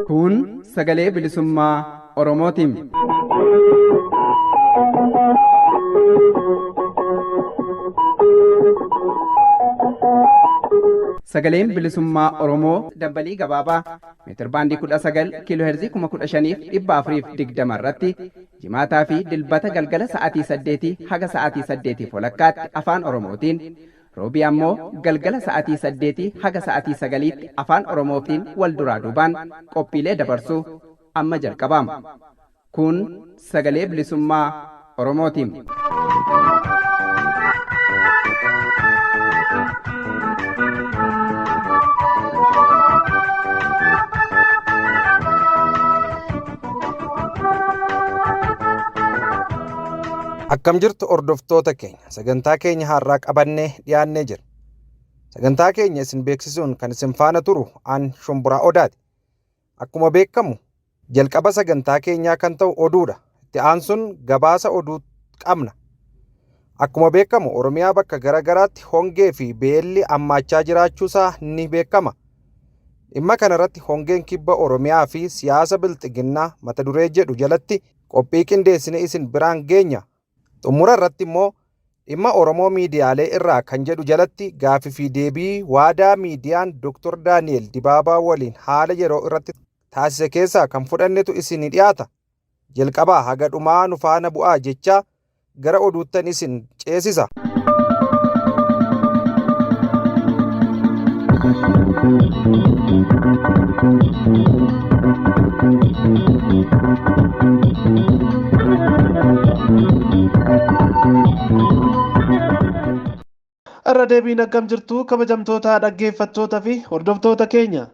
Kun sagalee bilisummaa Oromootiin. Sagaleen bilisummaa Oromoo dambalii gabaabaa meetirbaandii 19 kiiloo heerzii 15,420 irratti jimaataa fi dilbata galgala sa'aatii 8 haga sa'aatii 8 walakkaatti afaan Oromootiin roobii ammoo galgala sa'aatii 8 haga sa'aatii 9tti afaan Oromootiin wal duraa duubaan qophiilee dabarsuu amma jalqabama. Kun sagalee bilisummaa Oromootiin. Akkam jirtu hordoftoota keenya sagantaa keenya har'aa qabannee dhiyaannee jira. Sagantaa keenya isin beeksisuun kan isin faana turu an Shumburaa Odaati. Akkuma beekamu jalqaba sagantaa keenyaa kan ta'u oduudha. Itti aansuun gabaasa oduu qabna. Akkuma beekamu Oromiyaa bakka gara garaatti hongee fi beelli hammaachaa jiraachuusaa ni beekama. Dhimma kanarratti hongeen kibba Oromiyaa fi siyaasa bilxiginnaa mata duree jedhu jalatti qophii qindeessine isin biraan geenya. Xumura irratti immoo dhimma Oromoo miidiyaalee irraa kan jedhu jalatti gaaffii fi deebii waadaa miidiyaan Dr. Daani'el Dibaabaa waliin haala yeroo irratti taasise keessaa kan fudhannetu isin dhiyaata. Jalqabaa haga dhumaa nu faana bu'aa jechaa gara oduuttan isin ceesisa. Irra deebiin akkam jirtu kabajamtoota dhaggeeffattoota fi hordoftoota keenya.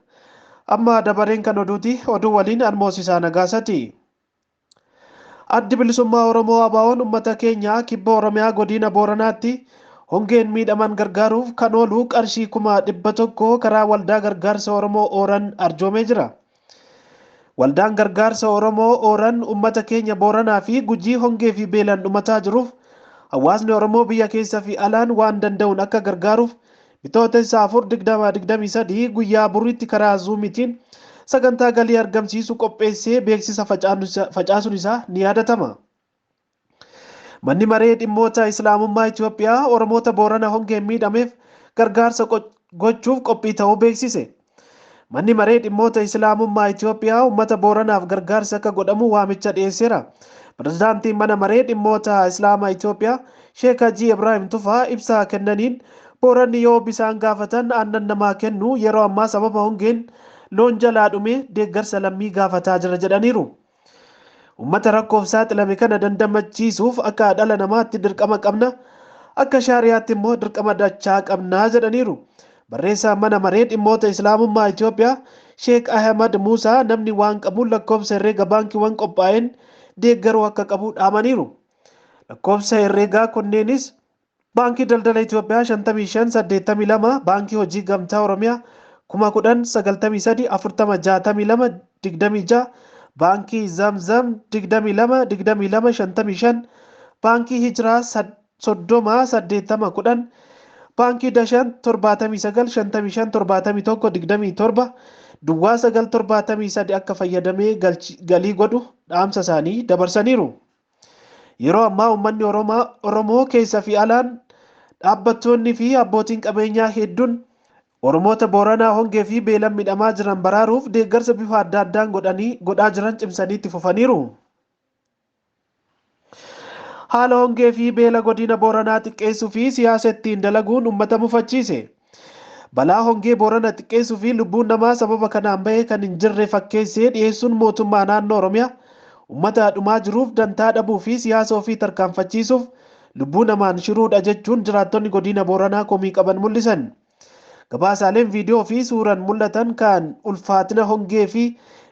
Amma dabareen kan oduuti oduu waliin an Moosisaa Nagaasati. Addi Bilisummaa Oromoo ABO'n uummata keenya kibba Oromiyaa godina Booranaatti hongeen miidhaman gargaaruuf kan oolu qarshii 100,000 karaa waldaa gargaarsa Oromoo Ooran arjoomee jira. Waldaan gargaarsa Oromoo Ooran uummata keenya Booranaa fi Gujii hongee fi beelaan dhumataa jiruuf hawaasni Oromoo biyya keessa fi alaan waan danda'uun akka gargaaruuf Bitootessa 4 2023 guyyaa boriitti karaa Zuumiitiin sagantaa galii argamsiisu qopheessee beeksisa facaasuun isaa ni yaadatama. Manni maree dhimmoota Islaamummaa Itoophiyaa Oromoota Boorana hongeen miidhameef gargaarsa gochuuf qophii ta'uu beeksise. Manni maree dhimmoota Islaamummaa Itoophiyaa uummata Booranaaf gargaarsi akka godhamu waamicha dhiyeesseera. Pirezidaantiin mana maree dhimmoota Islaamaa Itoophiyaa Sheek Hajii Ibraahim Tufaa ibsa kennaniin Booranni yoo bisaan gaafatan aannan namaa kennu yeroo ammaa sababa hongeen loon jalaa dhume deeggarsa lammii gaafataa jira jedhaniiru. Uummata rakkoof saaxilame kana dandamachiisuuf akka dhala namaatti dirqama qabna, akka shaariyaatti immoo dirqama dachaa qabna jedhaniiru. Barreessaan mana maree dhimmoota Islaamummaa Itoophiyaa Sheek Ahmad Muusaa namni waan qabuun lakkoofsa herreega baankiiwwan qophaa'een deeggaruu akka qabu dhaamaniiru. Lakkoofsa herreegaa kunneenis Baankii Daldala Itoophiyaa 55 82, Baankii Hojii Gamtaa Oromiyaa 10,000 93 40 62 26, Baankii Zamzam 22 22 55, Baankii Hijiraa 30 80 10, Baankii Dashan 79 55 71 27, Duwwaa 9 73 akka fayyadamee galii godhu dhaamsa isaanii dabarsaniiru. Yeroo ammaa uummanni Oromoo keessa fi alaan dhaabbattoonni fi abbootiin qabeenyaa hedduun Oromoota Booranaa hongee fi beelan midhamaa jiran baraaruuf deeggarsa bifa adda addaan godhanii godhaa jiran cimsanii itti fufaniiru. Haala hongee fi beela godina Booranaa xiqqeessuu fi siyaasa ittiin dalaguun uummata mufachiise. Balaa hongee Boorana xiqqeessuu fi lubbuun namaa sababa kanaan bahe kan hin jirre fakkeessee dhiyeessuun mootummaa naannoo Oromiyaa uummata dhumaa jiruuf dantaa dhabuu fi siyaasa ofii tarkaanfachiisuuf lubbuu namaan shiruudha jechuun jiraattonni godina Booranaa komii qaban mul'isan. Gabaasaaleen viidiyoo fi suuran mul'atan kan ulfaatina hongee fi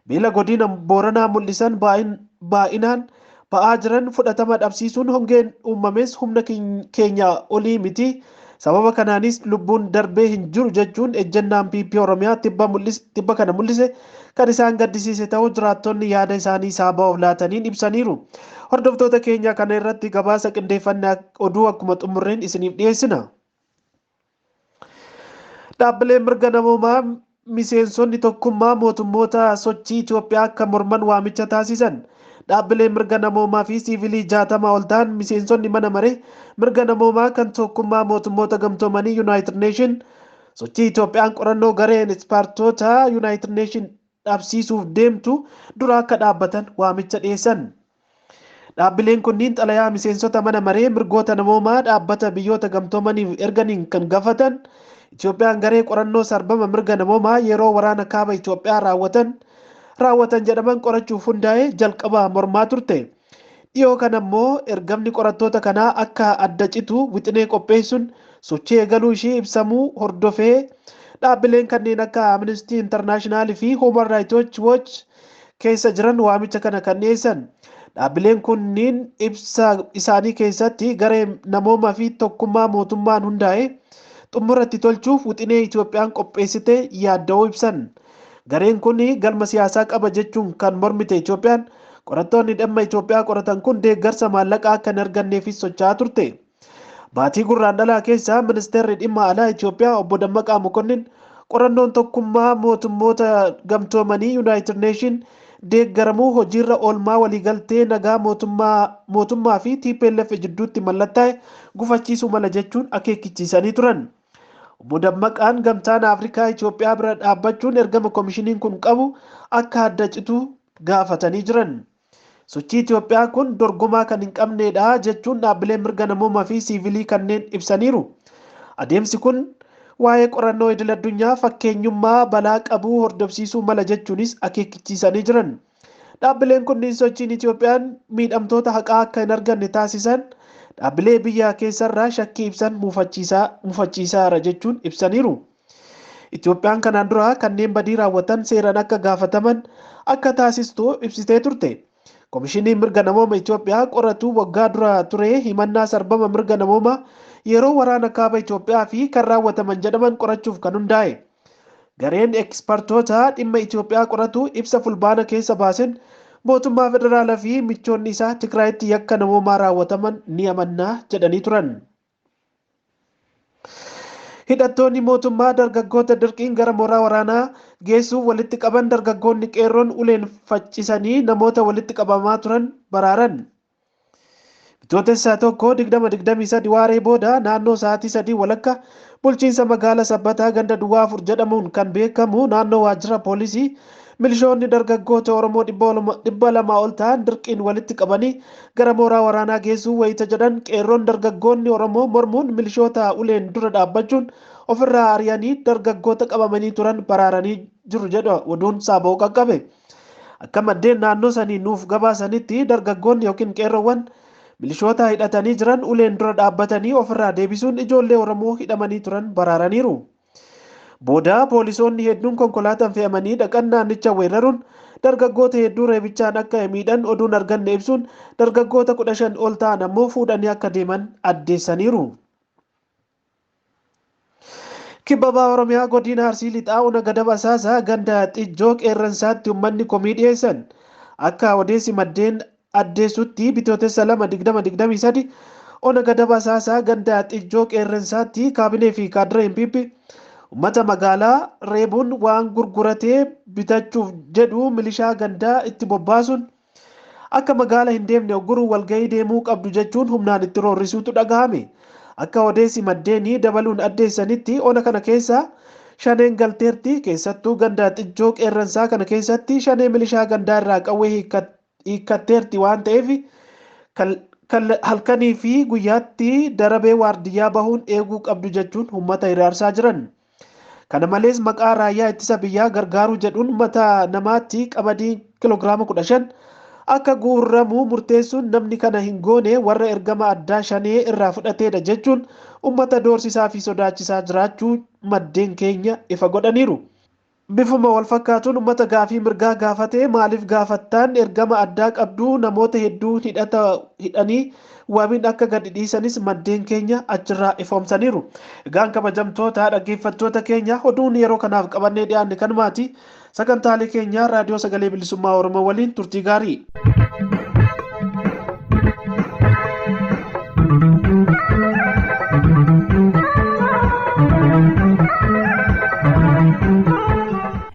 beela godina Booranaa mul'isan baay'inaan ba'aa jiran fudhatama dhabsiisuun hongeen uumames humna keenya olii miti. Sababa kanaanis lubbuun darbee hin jiru jechuun ejjennaan PP Oromiyaa tibba kana mul'ise kan isaan gaddisiise ta'uu jiraattonni yaada isaanii Saabaa'oof laataniin ibsaniiru. Hordoftoota keenya kana irratti gabaasa qindeeffannaa oduu akkuma xumurreen isiniif dhiyeessina. Dhaabbileen mirga namoomaa miseensonni tokkummaa mootummoota sochii Itoophiyaa akka morman waamicha taasisan. Dhaabbileen mirga namoomaa fi siivilii 60 ol ta'an miseensonni mana maree mirga namoomaa kan tokkummaa mootummoota gamtoomanii United Nation sochii Itoophiyaan qorannoo gareen ispaartoota United Nation dhabsiisuuf deemtu dura akka dhaabbatan waamicha dhiyeessan. Dhaabbileen kunniin xalayaa miseensota mana maree mirgoota namoomaa dhaabbata biyyoota gamtoomaniif erganiin kan gaafatan Itoophiyaan garee qorannoo sarbama mirga namoomaa yeroo waraana kaaba Itoophiyaa raawwatan jedhaman qorachuuf hundaa'e jalqaba mormaa turte. Dhiyoo kana immoo ergamni qorattoota kanaa akka adda citu wixinee qopheessuun sochii eegaluu ishee ibsamuu hordofee dhaabbileen kanneen akka Amnesty International fi Human Rights Watch keessa jiran waamicha kana kan dhiyeessan. Dhaabbileen kunniin ibsa isaanii keessatti garee namoomaa fi tokkummaa mootummaan hundaa'e xumuratti tolchuuf wixinee Itoophiyaan qopheessite yaadda'uu ibsan. Gareen kun galma siyaasaa qaba jechuun kan mormite Itoophiyaan qorattoonni dhimma Itoophiyaa qoratan kun deeggarsa maallaqaa akka hin arganneefis socho'aa turte. Baatii gurraandhalaa keessa ministeerri dhimma alaa Itoophiyaa obbo Dammaqaa Mokonnin qorannoon tokkummaa mootummoota gamtoomanii United Nation deeggaramuu hojiirra oolmaa waliigaltee nagaa mootummaa fi TPLF jidduutti mallattaa'e gufachiisuu mala jechuun akeekkachiisanii turan. Obbo Dammaqaan gamtaan Afrikaa Itoophiyaa bira dhaabbachuun ergama koomishiniin kun qabu akka adda citu gaafatanii jiran. Sochii Itoophiyaa kun dorgomaa kan hin qabnedha jechuun dhaabbileen mirga namoomaa fi siivilii kanneen ibsaniiru. Adeemsi kun waa'ee qorannoo idil addunyaa fakkeenyummaa balaa qabuu hordofsiisuu mala jechuunis akeekkachiisanii jiran. Dhaabbileen kunniin sochiin Itoophiyaan miidhamtoota haqaa akka hin arganne taasisan dhaabbilee biyya keessarraa shakkii ibsan mufachiisaara jechuun ibsaniiru. Itoophiyaan kanaan dura kanneen badii raawwatan seeraan akka gaafataman akka taasistu ibsitee turte. Koomishiniin mirga namooma Itoophiyaa qoratu waggaa dura ture himannaa sarbama mirga namoomaa yeroo waraana kaaba Itoophiyaa fi kan raawwataman jedhaman qorachuuf kan hundaa'e. Gareen ekspertoota dhimma Itoophiyaa qoratu ibsa fulbaana keessa baasen mootummaa federaalaa fi michoonni isaa Tigraayitti yakka namoomaa raawwataman ni amannaa jedhanii turan. Hidhattoonni mootummaa dargaggoota dirqiin gara mooraa waraanaa geessuuf walitti qaban dargaggoonni qeerroon uleen faccisanii namoota walitti qabamaa turan baraaran. Bitootessa 1, 2023 waaree booda naannoo sa'aatii 3:30 bulchiinsa magaalaa Sabbataa ganda Duwwaa 4 jedhamuun kan beekamu naannoo waajjira poolisii milishoonni dargaggoota Oromoo 200 ol ta'an dirqiin walitti qabanii gara mooraa waraanaa geessuu wayita jedhan qeerroon dargaggoonni Oromoo mormuun milishoota uleen dura dhaabbachuun ofirraa ari'anii dargaggoota qabamanii turan baraaranii jiru jedha oduun Saaba'oo qaqqabe. Akka maddeen naannoo sanii nuuf gabaasanitti dargaggoonni yookiin qeerroowwan milishoota hidhatanii jiran uleen dura dhaabbatanii ofirraa deebisuun ijoollee Oromoo hidhamanii turan baraaraniiru. Booda poolisoonni hedduun konkolaataan fe'amanii dhaqan naannicha weeraruun dargaggoota hedduu reebichaan akka miidhan oduun arganne ibsuun dargaggoota 15 ol ta'an ammoo fuudhanii akka deeman addeessaniiru. Kibba Baha Oromiyaa godina Arsii Lixaa Ona Gadab Asaasaa ganda Xijjoo Qeerransaatti uummanni komii dhiyeessan. Akka odeessi maddeen addeessutti bitootessa 2, 2023 Ona Gadab Asaasaa ganda Xijjoo Qeerransaatti kaabinee fi kaadireen PP uummata magaalaa reebuun waan gurguratee bitachuuf jedhu milishaa gandaa itti bobbaasuun akka magaala hin deemne ogguruu walgahii deemuu qabdu jechuun humnaan itti roorrisuutu dhagahame. Akka odeessi maddeenii dabaluun addeessanitti ona kana keessa shaneen galteerti keessattuu ganda Xijjoo Qeerransaa kana keessatti shanee milishaa gandaa irraa qawwee hiikkatteerti waan ta'eef halkanii fi guyyaatti darabee waardiyyaa bahuun eeguu qabdu jechuun uummata hiraarsaa jiran. Kana malees maqaa raayyaa ittisa biyyaa gargaaruu jedhuun uummata namaatti qamadii kiloogiraama 15 akka guurramu murteessuun namni kana hin goone warra ergama addaa shanee irraa fudhateedha jechuun uummata doorsisaa fi sodaachisaa jiraachuu maddeen keenya ifa godhaniiru. Bifuma wal fakkaatuun uummata gaafii mirgaa gaafatee maaliif gaafattaan ergama addaa qabdu namoota hedduu hidhata hidhanii waamiin akka gadi dhiisanis maddeen keenya achirraa ifoomsaniiru. Egaan kabajamtoota dhaggeeffattoota keenya oduun yeroo kanaaf qabannee dhiyaanne kanumaati. Sagantaalee keenya raadiyoo sagalee bilisummaa Oromoo waliin turtii gaarii.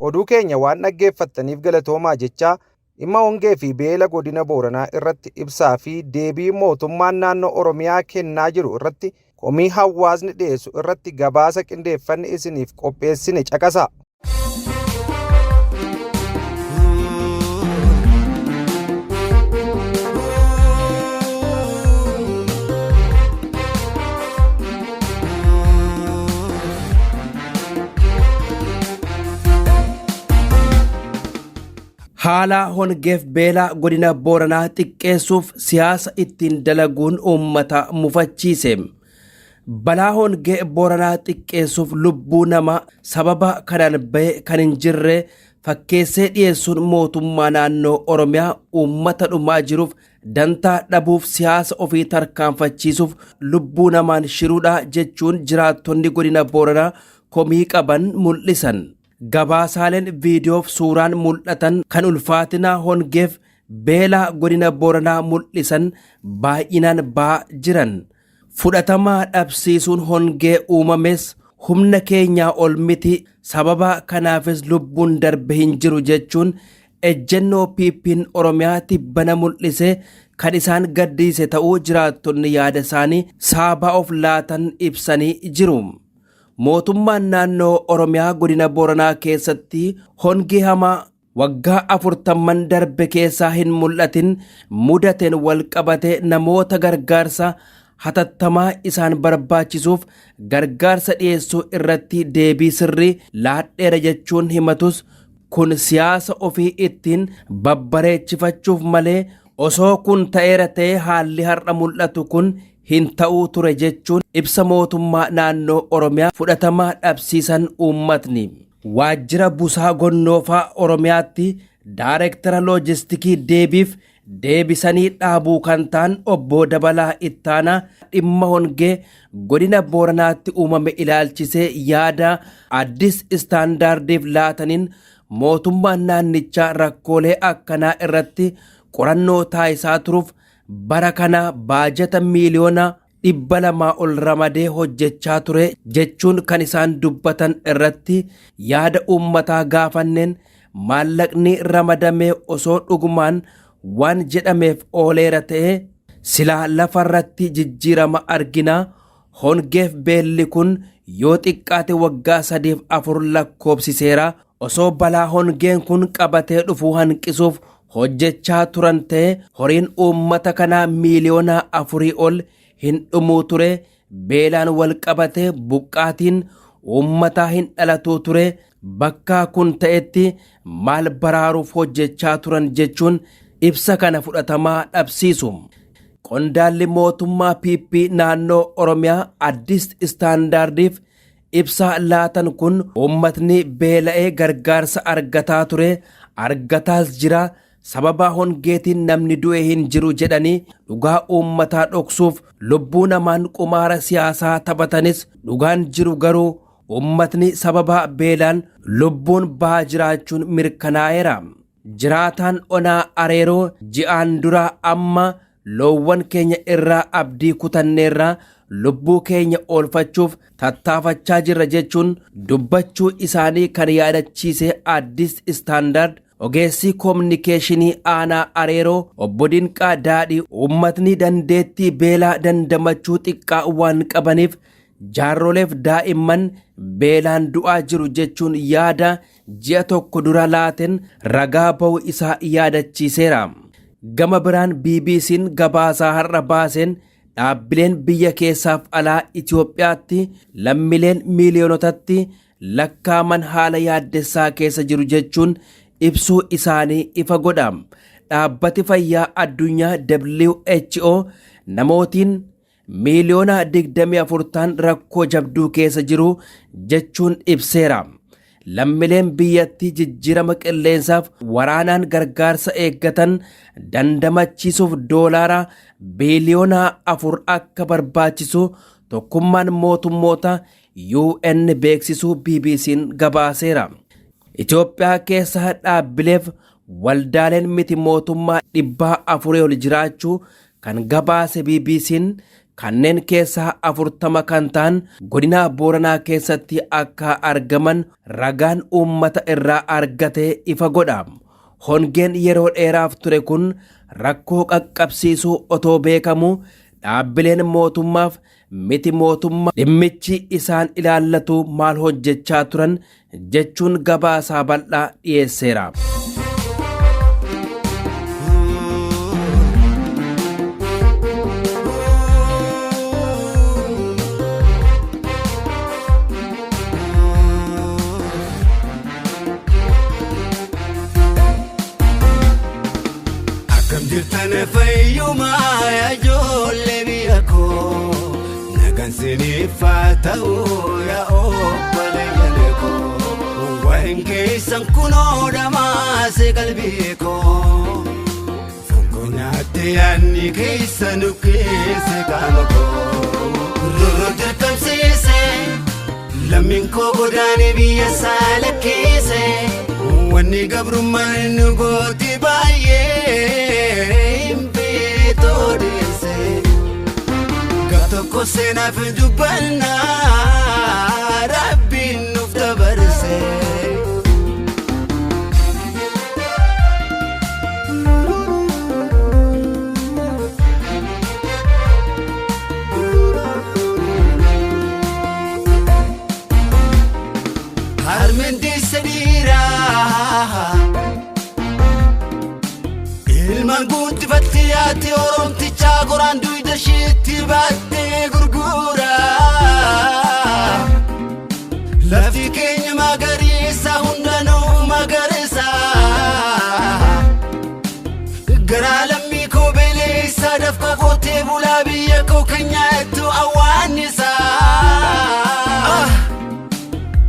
Oduu keenya waan dhaggeeffattaniif galatoomaa jechaa dhimma hongee fi beela godina Booranaa irratti ibsaa fi deebii mootummaan naannoo Oromiyaa kennaa jiru irratti komii hawaasni dhiyeessu irratti gabaasa qindeeffanne isiniif qopheessine caqasaa. Haala hongeef beelaa godina Booranaa xiqqeessuuf siyaasa ittiin dalaguun uummata mufachiise. Balaa hongee Booranaa xiqqeessuuf lubbuu namaa sababa kanaan bahe kan hin jirre fakkeessee dhiyeessuun mootummaa naannoo Oromiyaa uummata dhumaa jiruuf dantaa dhabuuf siyaasa ofii tarkaanfachiisuuf lubbuu namaan shiruudha jechuun jiraattonni godina Booranaa komii qaban mul'isan. Gabaasaaleen viidiyoof suuraan mul'atan kan ulfaatina hongeef beelaa godina Booranaa mul'isan baay'inaan ba'aa jiran. Fudhatama dhabsiisuun hongee uumames humna keenyaa ol miti sababa kanaafis lubbuun darbe hin jiru jechuun ejjennoo PPn Oromiyaa tibbana mul'ise kan isaan gaddisiise ta'uu jiraattonni yaada isaanii Saabaa'oof laatan ibsanii jiru. Mootummaan naannoo Oromiyaa godina Booranaa keessatti hongee hamaa waggaa afurtamman darbe keessaa hin mul'atin mudateen wal qabate namoota gargaarsa hatattamaa isaan barbaachisuuf gargaarsa dhiyeessuu irratti deebii sirrii laadheera jechuun himatus kun siyaasa ofii ittiin babbareechifachuuf malee osoo kun ta'eera ta'ee haalli har'a mul'atu kun hin ta'uu ture jechuun ibsa mootummaa naannoo Oromiyaa fudhatama dhabsiisan uummatni. Waajjira Busaa Gonnoofaa Oromiyaatti Daarektara Loojistikii deebiif deebisanii dhaabuu kan ta'an Obbo Dabalaa Ittaanaa dhimma hongee godina Booranaatti uumame ilaalchisee yaada Addis Istaandaardiif laataniin mootummaan naannichaa rakkoolee akkanaa irratti qorannoo taasisaa turuuf bara kana baajata miiliyoona 200 ol ramadee hojjechaa ture jechuun kan isaan dubbatan irratti yaada uummataa gaafanneen maallaqni ramadamee osoo dhugumaan waan jedhameef ooleera ta'ee silaa lafarratti jijjiirama argina hongeef beelli kun yoo xiqqaate waggaa sadiif afur lakkoobsiseera osoo balaa hongeen kun qabatee dhufuu hanqisuuf hojjechaa turan ta'e horiin uummata kanaa miiliyoona afurii ol hin dhumuu ture beelaan wal qabatee buqqaatiin uummataa hin dhalatuu ture bakkaa kun ta'etti maal baraaruuf hojjechaa turan jechuun ibsa kana fudhatamaa dhabsiisu. Qondaalli mootummaa PP naannoo Oromiyaa Addis Istaandaardiif ibsa laatan kun uummatni beela'ee gargaarsa argataa ture argataas jira sababa hongeetiin namni du'e hin jiru jedhanii dhugaa uummataa dhoksuuf lubbuu namaan qumaara siyaasaa taphatanis dhugaan jiru garuu uummatni sababa beelaan lubbuun bahaa jiraachuun mirkanaa'eera. Jiraataan onaa Areeroo ji'aan dura amma loowwan keenya irraa abdii kutanneerra lubbuu keenya oolfachuuf tattaafachaa jirra jechuun dubbachuu isaanii kan yaadachiise Addis Standard ogeessi koominikeeshinii aanaa Areeroo obbo Dinqaa Daadhii uummatni dandeettii beelaa dandamachuu xiqqaa waan qabaniif jaarroleef daa'imman beelaan du'aa jiru jechuun yaada ji'a tokko dura laateen ragaa ba'uu isaa yaadachiiseera. Gama biraan BBC'n gabaasaa har'a baaseen dhaabbileen biyya keessaaf alaa Itoophiyaatti lammiileen miiliyoonotatti lakkaaman haala yaaddessaa keessa jiru jechuun ibsuu isaanii ifa godha. Dhaabbati fayyaa addunyaa WHO namootiin miiliyoona 24 ta'an rakkoo jabduu keessa jiru jechuun ibseera. lammileen biyyattii jijjiirama qilleensaaf waraanaan gargaarsa eeggatan dandamachiisuuf doolaara biiliyoona 4 akka barbaachisu Tokkummaan Mootummoota UN beeksisuu BBC'n gabaaseera. Itoophiyaa keessa dhaabbileef waldaaleen miti mootummaa 400 ol jiraachuu kan gabaase BBC'n kanneen keessaa 40 kan ta'an godina Booranaa keessatti akka argaman ragaan uummata irraa argate ifa godha. Hongeen yeroo dheeraaf ture kun rakkoo qaqqabsiisuu otoo beekamuu dhaabbileen mootummaaf miti mootummaa dhimmichi isaan ilaallatu maal hojjechaa turan jechuun gabaasaa bal'aa dhiyeesseera. Akkam jirtan fayyumaa yaa ijoollee biyya koo, nagaan siniif haa ta'u yaa obboleeyyan koo, waa'een keessan kunoo dhamaase qalbii koo, foon nyaatte yaadni keessa nu keessa qaama koo, rorroo dirqamsiise lammiin koo godaane biyya isaa lakkiise, wanni gabrummaan nu gooti baay'ee hin beetoo deesse. Gaaf tokko seenaaf dubbannaa Rabbiin nuuf dabarse. Harmeen deesse dhiiraa ilmaan guddifatti yaatti Oromtichaa goraan duyda isheetti baattee gurgura. Lafti keenya magariisa, hundanuu magariisa. Garaa lammii koo beeleessa, dafqa qotee bulaa biyya koo kan nyaattu awwaannisa.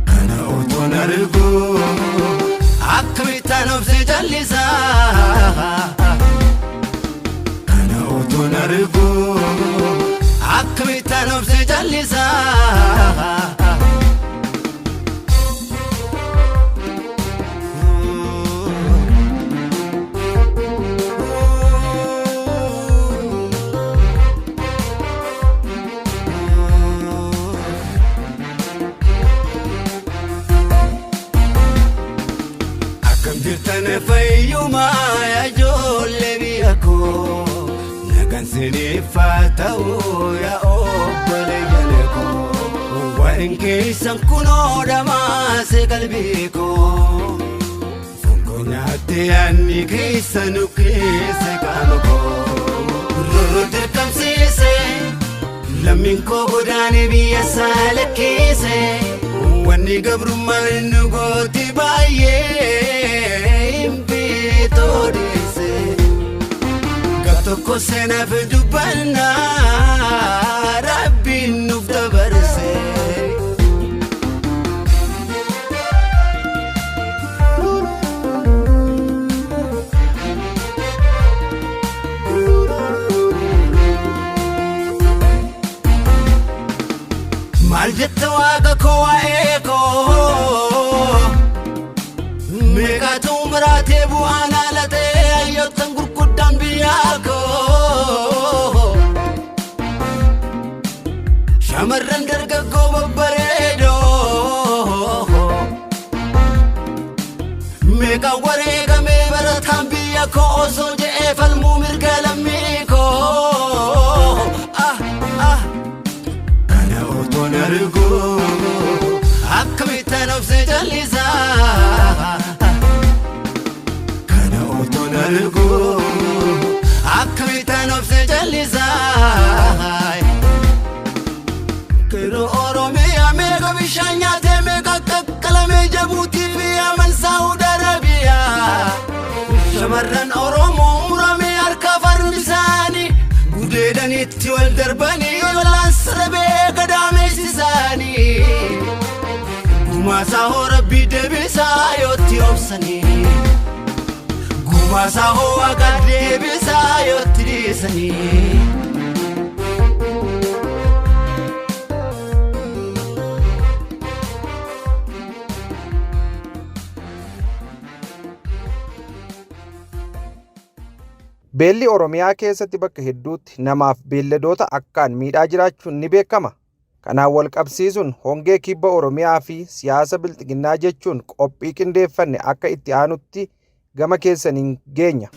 Kana otoon argu akkamittaan obsee callisa. Kana otoon argu akkamittaan obsee callisa. Akkam jirtan fayyumaa yaa ijoollee biyya koo, nagaan siniif haa ta'u yaa obboleeyyan koo, waa'een keessan kunoo dhamaase qalbii koo, foon koo nyaatte yaadni keessa nu keessa qaama koo, rorroo dirqamsiise lammiin koo godaane biyya isaa lakkiise, wanni gabrummaan nu gooti baay'ee hin beetoo deesse. Gaaf tokko seenaaf dubbannaa Rabbiin nuuf dabarse. Maal jette waaqa koo waa'ee koo, meeqatu maraatee bu'aan haala ta'e hayyoottan gurguddaan biyyaa koo, shamarran dargaggoo babbareedoo meeqa wareegamee barataan biyya koo osoo je'ee falmuu mirga lammii koo. Ah, ah. Kana otoon argu akkamittaan obsee callisa. Kana otoon argu akkamittaan obsee callisa. Qeerroo Oromiyaa meeqa bishaan nyaatee, meeqa qaqqalamee Jabuutii fi Yaman, Saawud Arabiyaa. Shamarran Oromoo muramee harka farmi isaanii gudeedanitti wal darbanii walaansa dhabee gadaameessisaanii. Gumaa Gumaasaa hoo rabbii deebisaa yootti obsanii. Gumaasaa hoo waaqa deebisaa yootti dhiisanii. Beelli Oromiyaa keessatti bakka hedduutti namaaf beelladoota akkaan miidhaa jiraachuun ni beekama. Kanaan wal qabsiisuun hongee kibba Oromiyaa fi siyaasa bilxiginnaa jechuun qophii qindeeffanne akka itti aanutti gama keessaniin geenya.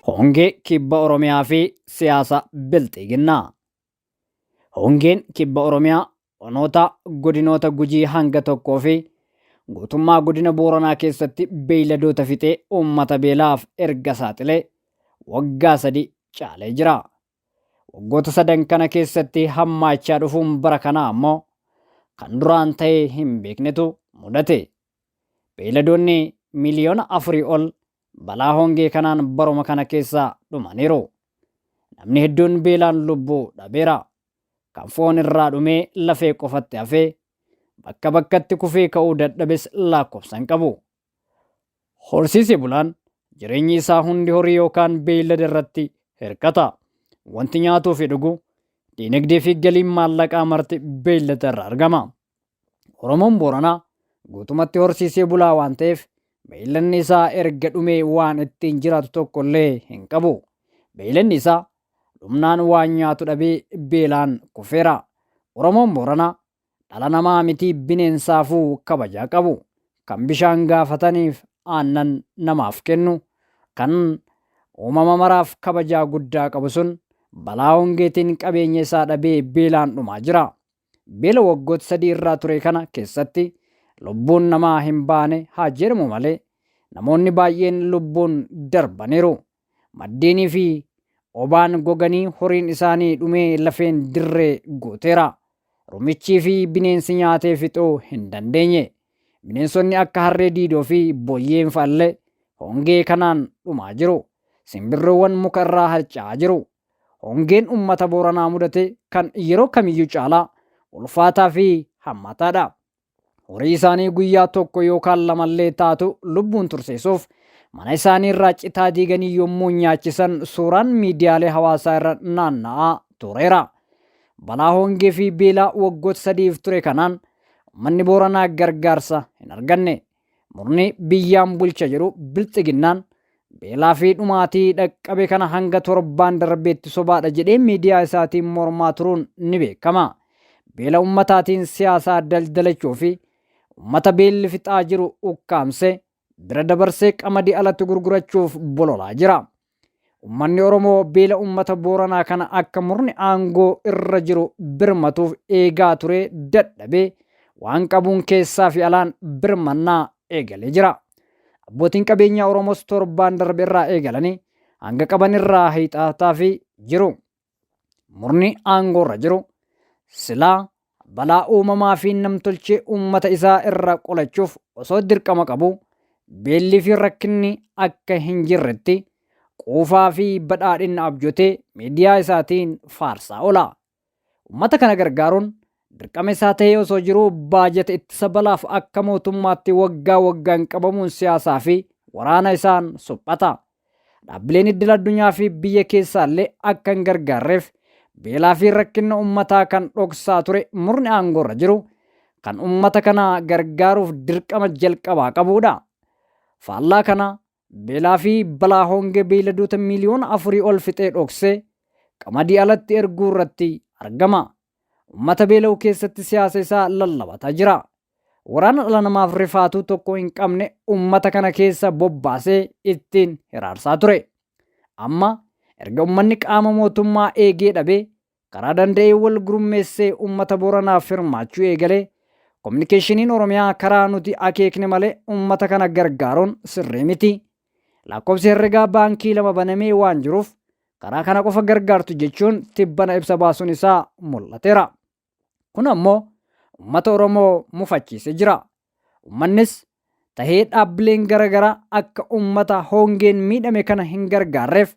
Hongee kibba Oromiyaa fi siyaasa bilxiginnaa. Hongeen kibba Oromiyaa onoota godinoota Gujii hanga tokkoo fi guutummaa godina Booranaa keessatti beeyladoota fixee uummata beelaaf erga saaxilee waggaa 3 caalee jira. Waggoota sadan kana keessatti hammaachaa dhufuun bara kanaa ammoo kan duraan ta'ee hin beeknetu mudate. Beeyladoonni miliyoona afurii ol balaa hongee kanaan baruma kana keessa dhumaniiru. Namni hedduun beelaan lubbuu dhabeera. Kan foon irraa dhumee lafee qofatti hafee bakka bakkatti kufee ka'uu dadhabes lakkoofsa hin qabu. Horsiisee bulaan jireenyi isaa hundi horii yookaan beeylada irratti hirkata. Wanti nyaatuu fi dhugu, diinagdee fi galiin maallaqaa marti beeylada irraa argama. Oromoon Booranaa guutumatti horsiisee bulaa waan ta'eef beeyladni isaa erga dhumee waan ittiin jiraatu tokko illee hin qabu. Beeyladni isaa dhumnaan waan nyaatu dhabee beelaan kufeera. Oromoon Booranaa dhala namaa mitii bineensaafuu kabajaa qabu. Kan bishaan gaafataniif aannan namaaf kennu, kan uumama maraaf kabajaa guddaa qabu sun balaa hongeetiin qabeenya isaa dhabee beelaan dhumaa jira. Beela waggoota 3 irraa ture kana keessatti lubbuun namaa hin baane haa jedhamu malee namoonni baay'een lubbuun darbaniiru. Maddeenii fi obaan goganii horiin isaanii dhumee lafeen dirree guuteera. Rumichii fi bineensi nyaatee fixuu hin dandeenye. Bineensonni akka harree diidoo fi boyyeen fa'allee hongee kanaan dhumaa jiru. Simbirroowwan muka irraa harca'aa jiru. Hongeen uummata Booranaa mudate kan yeroo kamiyyuu caalaa ulfaataa fi hammaataadha. Horii isaanii guyyaa tokko yookaan lamallee taatu lubbuun tursiisuuf mana isaanii irraa citaa diiganii yommuu nyaachisan suuraan miidiyaalee hawaasaa irra naanna'aa tureera. Balaa hongee fi beelaa waggoota sadiif ture kanaan uummanni Booranaa gargaarsa hin arganne. Murni biyyaan bulcha jedhu bilxiginnaan beelaa fi dhumaatii dhaqqabe kana hanga torbaan darbeetti sobaadha jedhee miidiyaa isaatiin mormaa turuun ni beekama. Beela ummataatiin siyaasaa daldalachuu fi ummata beelli fixaa jiru ukkaamsee bira dabarsee qamadii alatti gurgurachuuf bololaa jira. Ummanni Oromoo beela ummata Booranaa kana akka murni aangoo irra jiru birmatuuf eegaa turee dadhabee waan qabuun keessaa fi alaan birmannaa eegalee jira. Abbootiin qabeenyaa Oromoos torbaan darbe irraa eegalanii hanga qaban irraa hiixataa jiru. Murni aangoorra jiru silaa balaa uumamaa fi namtolchee uummata isaa irraa qolachuuf osoo dirqama qabu beellii fi rakkinni akka hin jirretti quufaa fi badhaadhina abjotee miidiyaa isaatiin faarsaa oola. Uummata kana gargaaruun dirqama isaa ta'ee osoo jiruu baajata ittisa balaaf akka mootummaatti waggaa waggaan qabamuun siyaasaa fi waraana isaan suphata. Dhaabbileen idil addunyaa fi biyya keessaallee akka hin gargaarreef beelaa fi rakkina uummataa kan dhoksaa ture murni aangoorra jiru kan uummata kana gargaaruuf dirqama jalqabaa qabudha. Faallaa kana beelaa fi balaa hongee beeyladoota miiliyoona afurii ol fixee dhoksee qamadii alatti erguu irratti argama. Uummata beela'u keessatti siyaasa isaa lallabataa jira. Waraana dhala namaaf rifaatuu tokko hin qabne uummata kana keessa bobbaasee ittiin hiraarsaa ture. Amma erga uummanni qaama mootummaa eegee dhabee karaa danda'ee wal gurmeessee uummata Booranaaf hirmaachuu eegalee kominikeeshiniin Oromiyaa karaa nuti akeekne malee uummata kana gargaaruun sirrii miti. Lakkoofsi herregaa baankii 2 banamee waan jiruuf karaa kana qofa gargaartu jechuun tibbana ibsa baasuun isaa mul'ateera. Kun ammoo uummata Oromoo mufachiisee jira. Uummannis tahee dhaabbileen garaagaraa akka uummata hongeen miidhame kana hin gargaarreef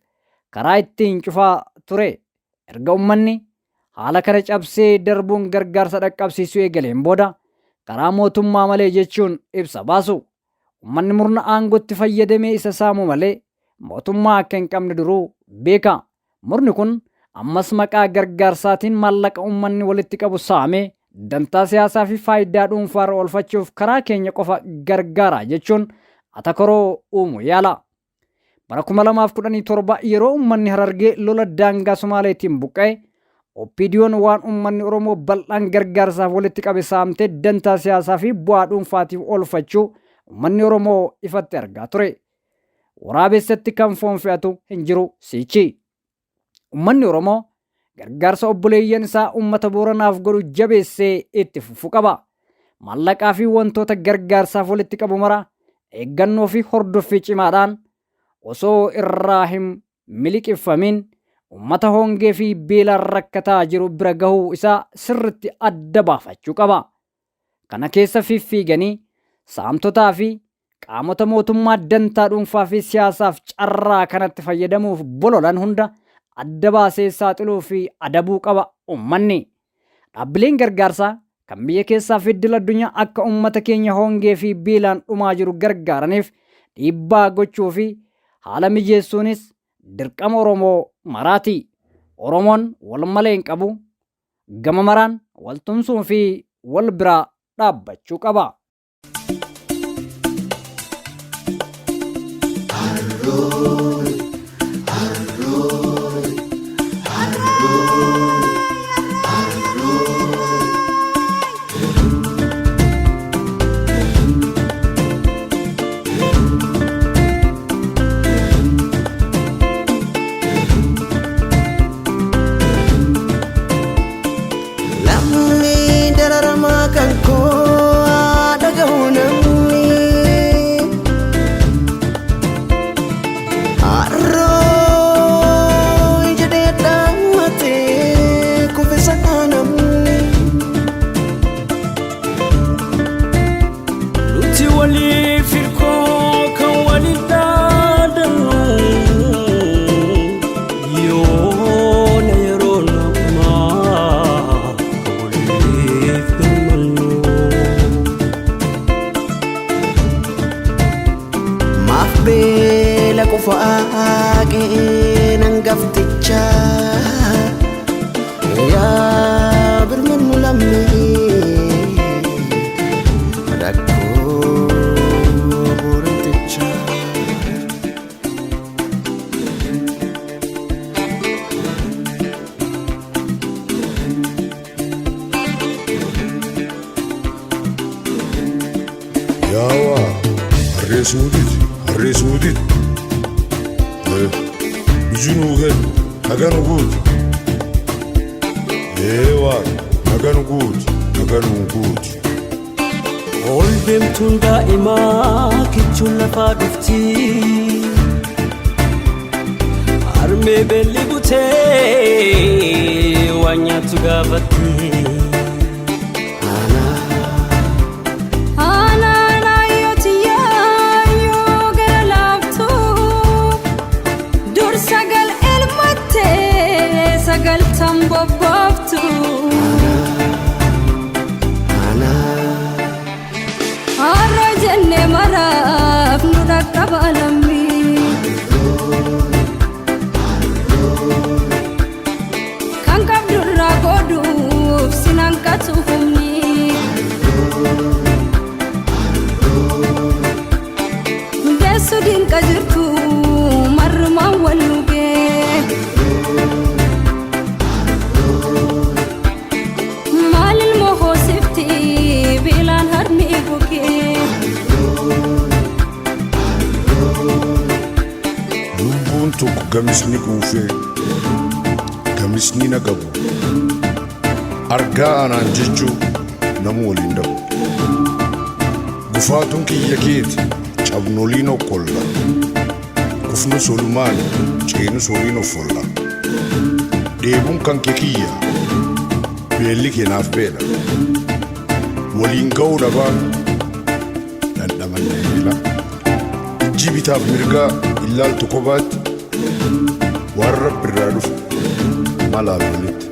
karaa ittiin cufaa ture. Erga uummanni haala kana cabsee darbuun gargaarsa dhaqqabsiisuu eegaleen booda karaa mootummaa malee jechuun ibsa baasu. Uummanni murna aangootti fayyadamee isa saamu malee mootummaa akka hin qabne duruu beeka. Murni kun ammas maqaa gargaarsaatiin maallaqa uummanni walitti qabu saamee dantaa siyaasaa fi faayidaa dhuunfaarra oolfachuuf karaa keenya qofa gargaara jechuun atakaroo uumu yaala. Bara 2017 yeroo uummanni Harargee lola daangaa Somaaleetiin buqqa'e OPDOn waan uummanni Oromoo bal'aan gargaarsaaf walitti qabe saamtee dantaa siyaasaa fi bu'aa dhuunfaatiif oolfachuu uummanni Oromoo ifatti argaa ture. Waraabessatti kan foon fe'atu hin jiru siichi. Uummanni Oromoo gargaarsa obboleeyyan isaa uummata Booranaaf godhu jabeessee itti fufuu qaba. Maallaqaa fi wantoota gargaarsaaf walitti qabu mara eeggannoo fi hordoffii cimaadhaan osoo irraa hin miliqiffamin uummata hongee fi beelaan rakkataa jiru bira gahuu isaa sirritti adda baafachuu qaba. Kana keessa fiffiiganii saamtotaa fi qaamota mootummaa dantaa dhuunfaa fi siyaasaaf carraa kanatti fayyadamuuf bololan hunda adda baasee saaxiluu fi adabuu qaba uummanni. Dhaabbileen gargaarsaa kan biyya keessaa fi idil addunyaa akka uummata keenya hongee fi beelaan dhumaa jiru gargaaraniif dhiibbaa gochuu fi haala mijeessuunis dirqama Oromoo maraati. Oromoon wal malee hin qabu. Gama maraan wal tumsuu fi wal biraa dhaabbachuu qaba. Lammii dararamaa kan koo haa dhaga'u namni. Harroo jedhee dhaammatee kuffisa namni. Nuti waliif hirkoo kan waliin dhaadannu yoona yeroo namaa kan waliif birmannu. Maaf beela qofaa qe'een hangafticha yaa birmannu lammii rakkoo booranticha. Yaawaa harree suuditi harree suuditi. Iji nuu kennu naga nu guuti. Ee waaqa naga nu guuti naga nuu guuti. Ol deemtuun daa'imaa kichuun lafaa dhufti. Harmee beelli butee waan nyaattu gaafatti. Aanaan ayyootiyaa yoo gara laaftu dur sagal elmattee sagaltan bobbaaftu. Har'a jennee maraaf nu dhaqqaba lammii. Kan qabdurraa qooduuf sinanqatu humni. Deessu dinqa jirtu marrumaan wal nugee. Maal ilmoo hoosifti biilaan harmi gugee. Lubbuun tokko gamisni quufee gamisni na qabu. Argaa anaan jechuu namu waliin dhabu. Gufaatuun kiyya keeti cabnoliin okkolla. Dhufnus olumaan, ceenus horiin of folla. Dheebuun kan kee kiyya, beelli keenaaf beela. Waliin ga'uu dhabaa, dhandhamanne beela. Ijji bitaaf mirgaa ilaaltu kophaatti, waan Rabbi irraa dhufu malaan walitti.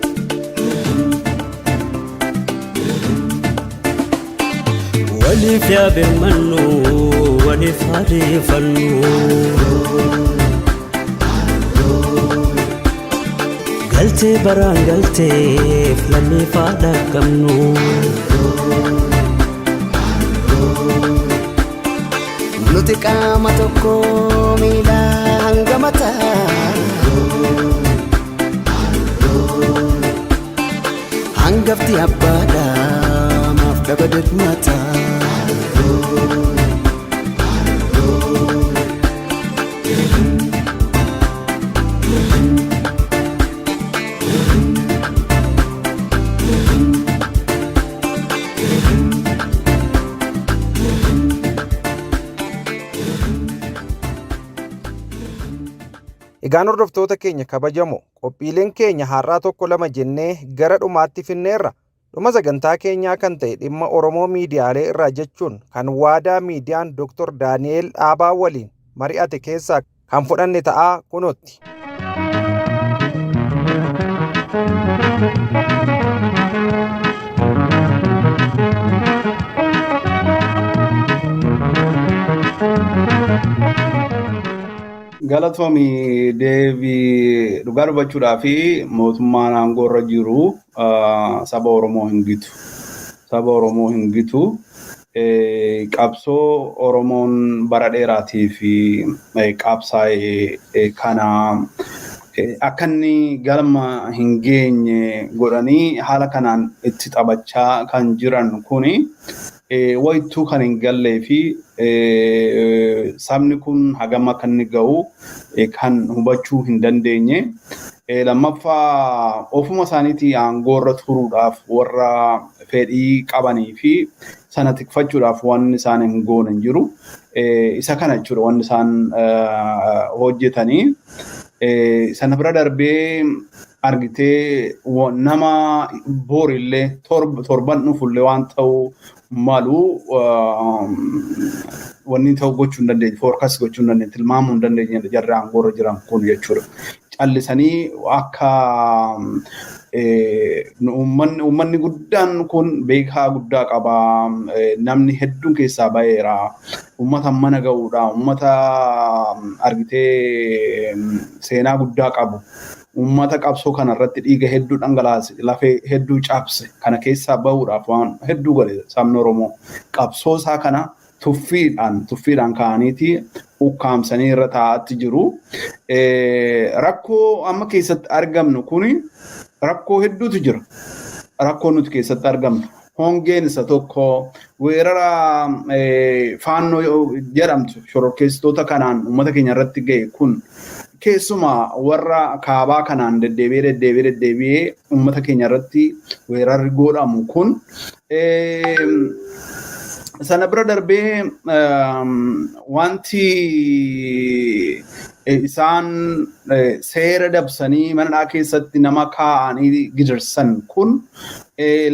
Waliif yaa birmannu, waliif haa deeffannu. Galtee baraan galteef lammiif haa dhaqqabnu. Nuti qaama tokko miila hanga mataa. Hangafti abbaadha maaf dhaba dirmata. Egaan hordoftoota keenya kabajamoo, qophiileen keenya har'aa tokko lama jennee gara dhumaatti finneerra. Dhuma sagantaa keenyaa kan ta'e dhimma Oromoo miidiyaalee irraa jechuun kan Waadaa Miidiyaan Dr. Daani'eel Dhaabaa waliin mari'ate keessaa kan fudhanne ta'aa kunootti. Galatoomi Deebii, dhugaa dubbachuudhaa fi mootummaan aangoo irra jiru saba Oromoo hin gitu. Saba Oromoo hin gitu. Qabsoo Oromoon bara dheeraatii fi qabsaa'e kana akka inni galma hin geenye godhanii haala kanaan itti taphachaa kan jiran kuni wayittuu kan hin gallee fi sabni kun hagam akka inni ga'u kan hubachuu hin dandeenye. Lammaffaa, ofuma isaaniitii aangoo irra turuudhaaf warra fedhii qabanii fi sana tikfachuudhaaf wanni isaan hin goone hin jiru. Isa kana jechuudha wanni isaan hojjetanii. Sana bira darbee argitee nama borillee torban dhufullee waan ta'uu malu wanni ta'u gochuu hin dandeenye, forecast gochuu hin dandeenye, tilmaamuu hin dandeenye jarri aangoo irra jiran kun jechuudha. Callisanii akka uummanni guddaan kun beekaa guddaa qaba. Namni hedduun keessaa baheera. Uummata mana ga'uudha. Uummata argitee seenaa guddaa qabu. Uummata qabsoo kana irratti dhiiga hedduu dhangalaase, lafee hedduu cabse kana keessaa bahuudhaaf waan hedduu godhe sabni Oromoo. Qabsoo isaa kana tuffiidhaan ka'aniiti ukkaamsanii irra taa'aatti jiru. Rakkoo amma keessatti argamnu kuni rakkoo hedduutu jira. Rakkoo nuti keessatti argamnu. Hongeen isa tokko, weerara Faannoo jedhamtu shororkeessitoota kanaan uummata keenya irratti ga'e kun, keessumaa warra kaabaa kanaan deddeebi'ee deddeebi'ee deddeebi'ee uummata keenya irratti weerarri godhamu kun, sana bira darbee wanti isaan seera dabsanii mana keessatti nama kaa'anii gidirsan kun,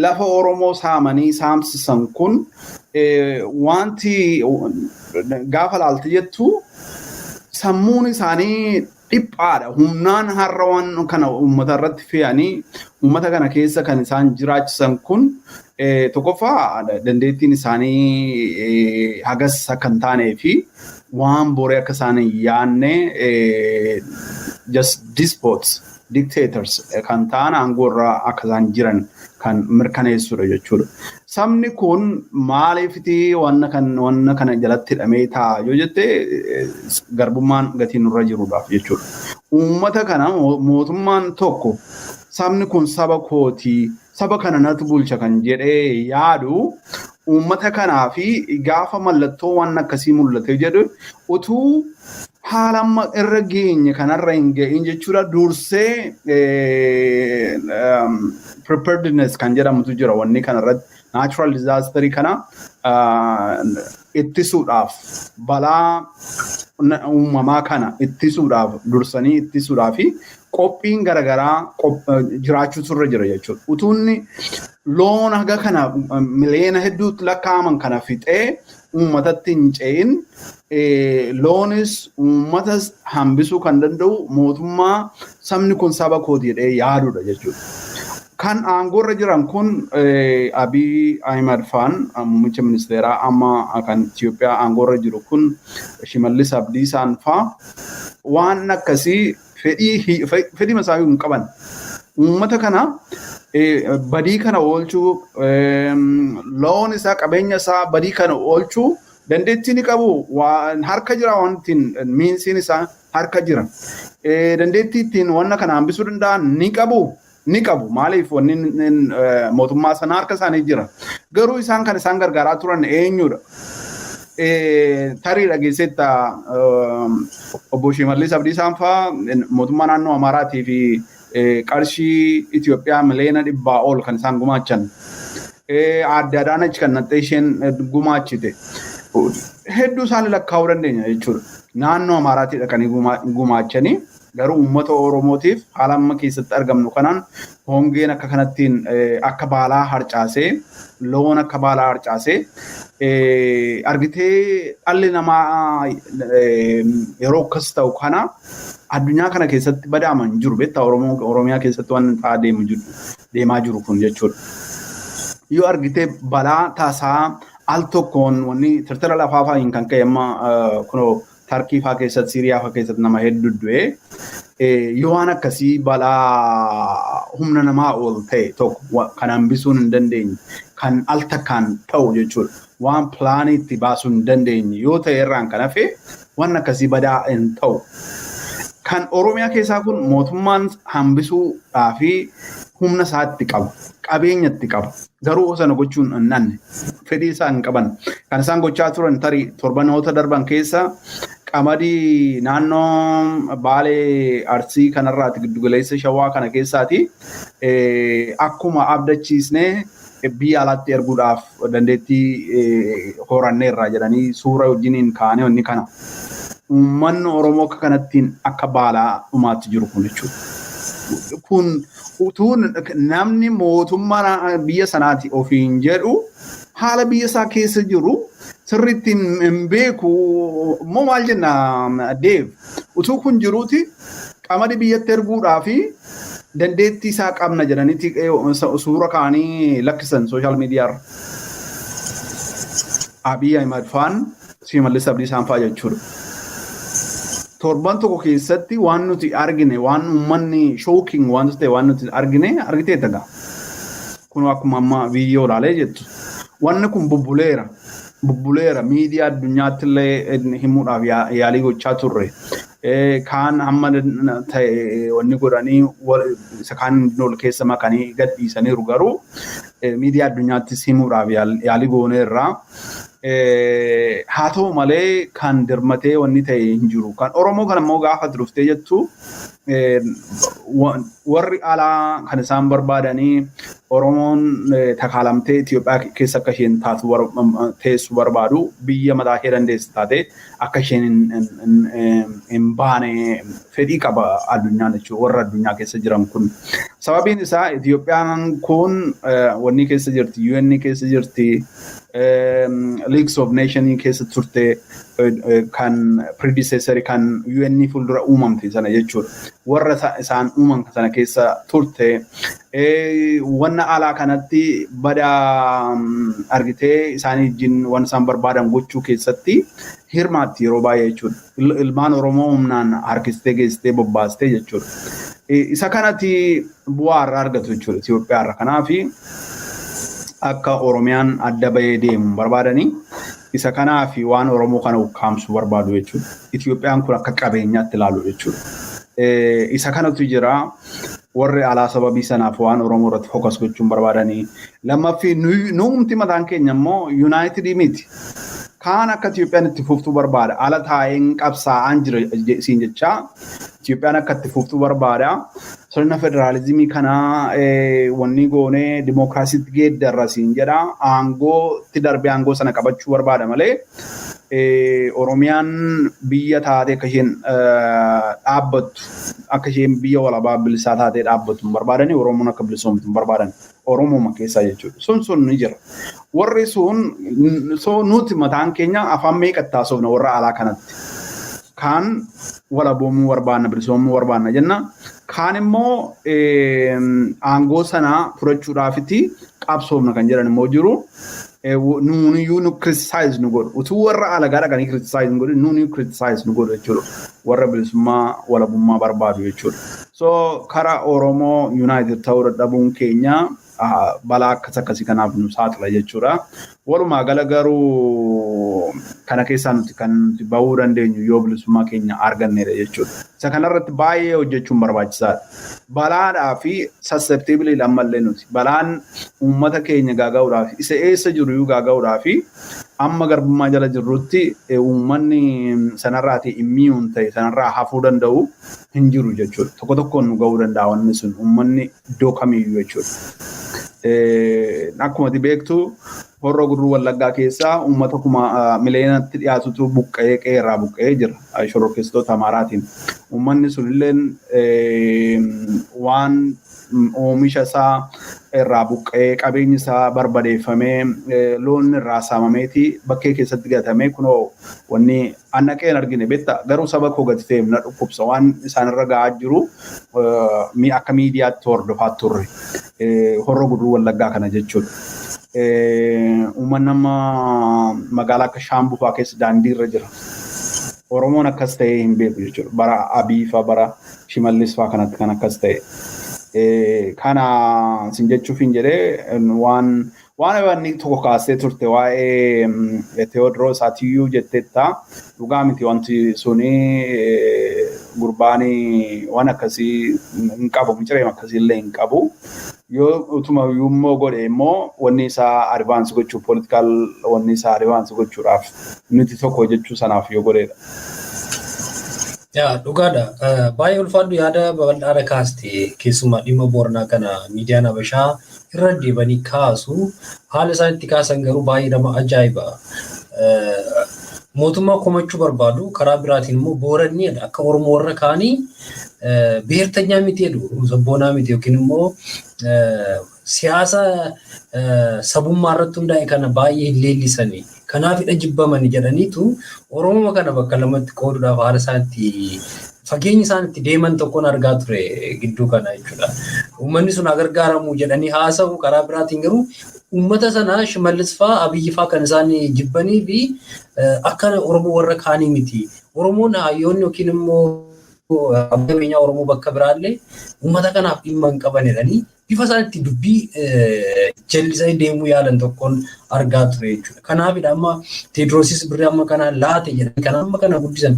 lafa Oromoo saamanii saamsisan kun, wanti gaafa laalte jettu sammuun isaanii dhiphaadha. Humnaan har'a waan kana uummata irratti fe'anii uummata kana keessa kan isaan jiraachisan kun, tokkoffaa dandeettiin isaanii hagas akka hin taanee fi waan boree akka isaan hin yaadne, just despots, dictators kan ta'an aangoo irra akka isaan jiran kan mirkaneessudha jechuudha. Sabni kun maaliifiti wanna kan wanna kana jalatti hidhamee taa'a yoo jette, garbummaan gatii nurra jiruudhaaf jechuudha. Uummata kana mootummaan tokko sabni kun saba kootii, saba kana natu bulcha kan jedhee yaadu, uummata kanaa fi gaafa mallattoo waan akkasii mul'ate jedhu utuu haala amma irra geenye kanarra hin ga'in jechuudha, dursee preparedness kan jedhamutu jira. Wanni kanarratti natural disaster kana ittisuudhaaf, balaa Uumamaa kana ittisuudhaaf, dursanii ittisuudhaaf qophiin garaagaraa jiraachuutu irra jira jechuudha. Utuunni loon haga kana miliyoona hedduutti lakkaa'aman kana fixee uummatatti hin ce'in, loonis uummatas hambisuu kan danda'u mootummaa sabni kun saba kooti jedhee yaadudha jechuudha. Kan aangoorra jiran kun, Abiy Ahimad faan, muummicha ministeeraa amma kan Itoophiyaa aangoorra jiru kun, Shimallis Abdiisaan faa, waan akkasii fedhii masaa hin qaban. Uummata kana badii kana oolchuu, loon isaa, qabeenya isaa badii kana oolchuu dandeettii ni qabu. Waan harka jira, waan ittiin meansiin isaa harka jira. Dandeettii ittiin wanna kana hambisuu danda'an ni qabu. Ni qabu. Maaliif? Wanni mootummaa sana harka isaanii jira. Garuu isaan kan isaan gargaaraa turan eenyudha? Tarii dhageessetta, obbo Shimallis Abdiisaan faa mootummaa naannoo Amaaraatii fi qarshii Itoophiyaa miliyoona 100 ol kan isaan gumaachan. Aadde Adaanach kan naxxee isheen gumaachite. Hedduu isaanii lakkaa'uu dandeenya jechuudha. Naannoo Amaaraatii dhaqanii gumaachanii, garuu uummata Oromootiif haala amma keessatti argamnu kanaan hongeen akka kanattiin akka baalaa harcaasee, loon akka baalaa harcaasee argitee, dhalli namaa yeroo akkas ta'u kana addunyaa kana keessatti badaaman jiru beektaa. Oromoo Oromiyaa keessatti waan ta'aa deemu jiru deemaa jiru kun jechuudha. Yoo argitee, balaa tasaa al tokkoon wanni tirtira lafaa fa'aa kan ka'e amma kunoo Tarkii fa'aa keessatti, Siiriyaa fa'aa keessatti nama hedduu du'e. Yoo waan akkasii balaa humna namaa ol ta'e tokko kan hambisuun hin dandeenye, kan al takkaan ta'u jechuudha. Waan planii itti baasuu hin dandeenye yoo ta'e irraan kan hafe waan akkasii badaa hin ta'u. Kan Oromiyaa keessaa kun mootummaan hambisuudhaa fi humna isaatti qaba. Qabeenya itti qaba. Garuu sana gochuun hin nanne. Fedhii isaa hin qaban. Kan isaan gochaa turan tarii torbanoota darban keessa qamadii naannoo Baalee, Arsii kanarraati, giddugaleessa Shawaa kana keessaati akkuma abdachiisnee biyya alaatti erguudhaaf dandeettii horanneerra jedhanii suura wajjiniin kaa'anii wanni kana. Uummanni Oromoo akka kanattiin akka baalaa dhumaatti jiru kun jechuudha. Kun utuu namni mootummaa biyya sanaati ofiin jedhu haala biyya isaa keessa jiru sirriitti hin beeku immoo maal jenna, Deef? Utuu kun jiruuti qamadii biyyatti erguudhaa fi dandeettii isaa qabna jedhaniiti suura kaa'anii lakkisan social mediaarra. Abiy Ahimad faan, Shimallis Abdiisaan faa jechuudha. Torban tokko keessatti waan nuti argine, waan uummanni shocking waan ta'e, waan nuti argine argiteetta gaa. Kun akkuma amma viidiyoo ilaalee jettu. Wanni kun bubbuleera. Bubbuleera, miidiyaa addunyaatti illee himuudhaaf yaalii gochaa turre. Kaan hamma ta'e wanni godhanii isa kaan ol keessa makanii gadhiisaniiru, garuu miidiyaa addunyaattis himuudhaaf yaalii gooneerra. Haa ta'u malee kan dirmatee wanni ta'e hin jiru. Kan Oromoo kan immoo gaafa dhuftee jettu, warri alaa kan isaan barbaadanii Oromoon takaalamtee Itoophiyaa keessa akka isheen taatu teessu barbaadu. Biyya mataa ishee dandeessu taate akka isheen hin baane fedhii qaba addunyaan jechuudha, warra addunyaa keessa jiran kun. Sababiin isaa Itoophiyaan kun wanni keessa jirti, UN keessa jirti, Leagues of Nations keessa turte, kan predecessor kan UN fuuldura uumamte sana jechuudha. Warra isaan uuman sana keessa turte. Wanna alaa kanatti bada argitee isaanii wajjin waan isaan barbaadan gochuu keessatti hirmaatti yeroo baay'ee jechuudha. Ilmaan Oromoo humnaan harkistee geessitee bobbaastee jechuudha. Isa kanatti bu'aa irraa argatu jechuudha Itoophiyaa irra. Kanaafi akka Oromiyaan adda bahee deemu barbaadanii, isa kanaaf waan Oromoo kana ukkaamsuu barbaadu jechuudha. Itoophiyaan kun akka qabeenyaatti ilaalu jechuudha. Isa kanatu jira. Warri alaa sababii sanaaf waan Oromoo irratti focus gochuun barbaadanii. Lammaffii, nuumti mataan keenya immoo united miti. Kaan akka Itoophiyaan itti fuftuu barbaada. Ala taa'een qabsaa'aan jira siin jechaa Itoophiyaan akka itti fuftuu barbaada. Sirna federaalizimii kanaa wanni goonee dimookiraasiitti geeddarra siin jedha. Aangootti darbee aangoo sana qabachuu barbaada malee Oromiyaan biyya taatee akka isheen dhaabbattu, akka isheen biyya walabaa bilisaa taatee dhaabbattu hin barbaadani. Oromoon akka bilisoomtu hin barbaadan Oromoma keessaa jechuudha. Sun ni jira. Warri sun nuti mataan keenya afaan meeqatti haasofna warra alaa kanatti. Kaan walaboomuu barbaanna, bilisoomuu barbaanna jenna. Kaan immoo aangoo sanaa fudhachuudhaafiti qabsoofna kan jedhan immoo jiru. Nuuniyyuu nu criticize nu godhu. Utuu warra alagaa dhaqanii criticize nu godhu, nuuniyyuu criticize nu godhu jechuudha. Warra bilisummaa walabummaa barbaadu jechuudha. So karaa Oromoo United ta'uu dadhabuun keenya balaa akkas akkasii kanaaf nu saaxila jechuudha. Walumaa gala garuu kana keessaa nuti kan nuti bahuu dandeenyu yoo bilisummaa keenya argannedha jechuudha. Isa kanarratti baay'ee hojjechuun barbaachisaadha. Balaadhaa fi susceptible ammallee nuti balaan uummata keenya gaaga'uudhaaf, isa eessa jiru iyyuu gaaga'uudhaa fi amma garbummaa jala jirrutti uummanni sanarraati immune ta'e, sanarraa hafuu danda'u hin jiru jechuudha. Tokko tokkoon nu ga'uu danda'a wanni sun, uummanni iddoo kamiyyuu jechuudha. Akkuma ati beektu, Horroo Guduruu Wallaggaa keessaa uummata 1 miliyoonatti dhiyaatutu buqqa'ee, qe'eerraa buqqa'ee jira shororkeessitoota Amaaraatiin. Uummanni sunilleen waan oomisha isaa irraa buqqa'ee, qabeenyi isaa barbadeeffamee, loon irraa saamameeti bakkee keessatti gatamee. Kunoo wanni an dhaqee hin argine beektaa, garuu saba koo gati ta'eef na dhukkubsa. Waan isaan irra ga'aa jiru akka miidiyaatti hordofaa turre, Horroo Guduruu Wallaggaa kana jechuudha. Uummanni amma magaalaa akka Shaambuu fa'aa keessa daandii irra jira. Oromoon akkas ta'ee hin beeku jechuudha. Bara Abiy fa'aa, bara Shimallis fa'aa kanatti kan akkas ta'e. Kana sin jechuuf hin jedhee, waan wanni tokko kaastee turte, waa'ee Teewodiroos Atiyyuu jetteetta. Dhugaa miti wanti suni. Gurbaanii waan akkasii hin qabu, micireem akkasii illee hin qabu. Yoo utuma immoo godhe immoo wanni isaa advance gochuu, political wanni isaa advance gochuudhaaf, nuti tokko jechuu sanaaf yoo godheedha. Yaa, dhugaadha. Baay'ee ulfaadhu, yaada babal'aadha kaaste. Keessumaa dhimma Booranaa kana miidiyaan Habashaa irra deebanii kaasu. Haala isaan itti kaasan garuu baay'ee nama ajaa'iba. Mootummaa komachuu barbaadu, karaa biraatiin immoo Booranni akka Oromoo warra kaanii ብሔርተኛ miti jedhu, sabboonaa miti yookiin immoo siyaasa sabummaa irratti hundaa'e kana baay'ee hin leellisanii. Kanaafidha jibbamani jedhaniitu Oromoo kana bakka lamatti qooduudhaaf haala isaan itti fageenyi isaan itti deeman tokkoon argaa ture gidduu kana jechuudha. Uummanni sun haa gargaaramu jedhanii haasa'u, karaa biraatiin garuu uummata sana Shimallis fa'aa, Abiyyi fa'aa kan isaan jibbanii fi akka Oromoo warra kaanii miti. Oromoon hayyoonni yookiin immoo abbaa qabeenyaa Oromoo bakka biraallee uummata kanaaf dhimma hin qaban jedhanii bifa isaan itti dubbii jallisanii deemuu yaalan tokkoon argaa ture jechuudha. Kanaafidha amma Teedroosis birrii amma kana laate jedhanii kan amma kana guddisan.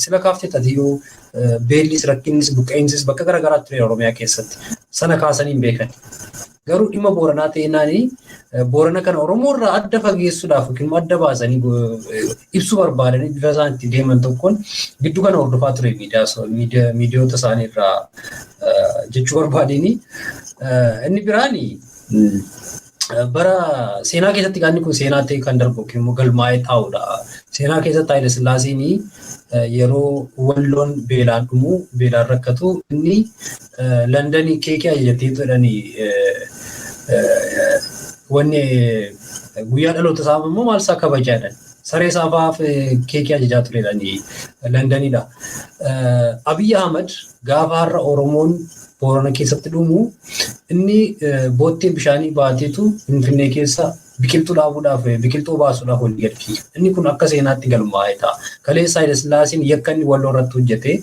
Sila kaaftee tatiyyuu, beellis, rakkinnis, buqqeensis bakka garaagaraatti ture Oromiyaa keessatti. Sana kaasanii hin beekan. Garuu dhimma Booranaa ta'innaanii Boorana kana Oromoo irraa adda fageessuudhaaf yookiin immoo adda baasanii ibsuu barbaadanii bifa isaan itti deeman tokkoon gidduu kana hordofaa ture miidiyoota isaanii irraa jechuu barbaadeni. Inni biraani, bara seenaa keessatti gaanni kun seenaa ta'e kan darbu yookiin immoo galmaa'ee taa'udha. Seenaa keessatti Haayile Sillaaseen yeroo Walloon beelaan dhumu, beelaan rakkatu, inni Londonii keekii ajajatee jedhanii, wanni guyyaa dhaloota isaa immoo maal isaa kabajaadhan. Saree isaa fa'aaf keekii ajajaa turedhani Londoniidha. Abiyyi Ahmad gaafa har'a Oromoon Boorana keessatti dhumu, inni boottee bishaanii baateetu Finfinnee keessa biqiltuu dhaabuudhaaf, biqiltuu baasuudhaaf walii gad fiiga. Inni kun akka seenaatti galmaa'ee ta'a. Kaleessa Haayile Sillaaseen yakka inni Walloo irratti hojjete,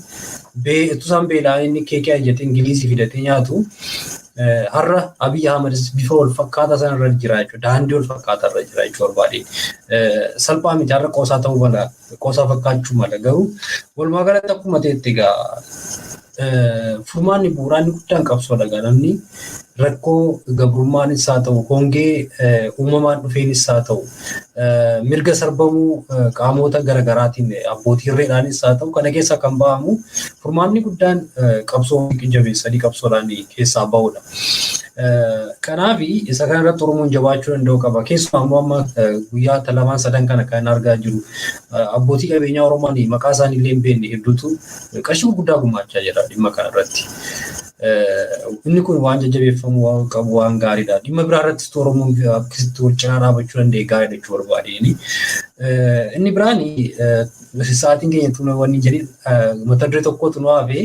utuu isaan beela'an inni keekii ajajatee Ingilizii fidatee nyaatu, har'a Abiyyi Ahmad bifa wal fakkaataa sanarra jira jechuudha. Daandii wal fakkaataa irra jira jechuu barbaade. Salphaa miti, har'a qoosaa ta'uu mala, qoosaa fakkaachuu mala, garuu walumaa galatti akkuma ta'etti egaa furmaanni bu'uuraa inni guddaan qabsoodha. Egaa namni rakkoo gabrummaanis haa ta'u, hongee uumamaan dhufeenis haa ta'u, mirga sarbamuu qaamota garaagaraatiin abbootii irreedhaanis haa ta'u, kana keessaa kan ba'amu furmaanni guddaan qabsoo jabeessanii qabsoodhaan keessaa ba'uudha. Kanaaf isa kana irratti Oromoon jabaachuu danda'u qaba. Keessumaa immoo amma guyyaa lamaan sadan kana kan argaa jiru abbootii qabeenyaa Oromoon maqaa isaanii illee hin beekne hedduutu qarshii gurguddaa gumaachaa jira dhimma kana irratti. Inni kun waan jajjabeeffamuu waan qabu waan gaariidha. Dhimma biraa irrattis Oromoon akkasitti wal cinaa dhaabachuu danda'e gaariidha jechuu barbaadeen. Inni biraan sa'aatiin keenya tun wanni jedhin mata duree tokkotu nu hafe.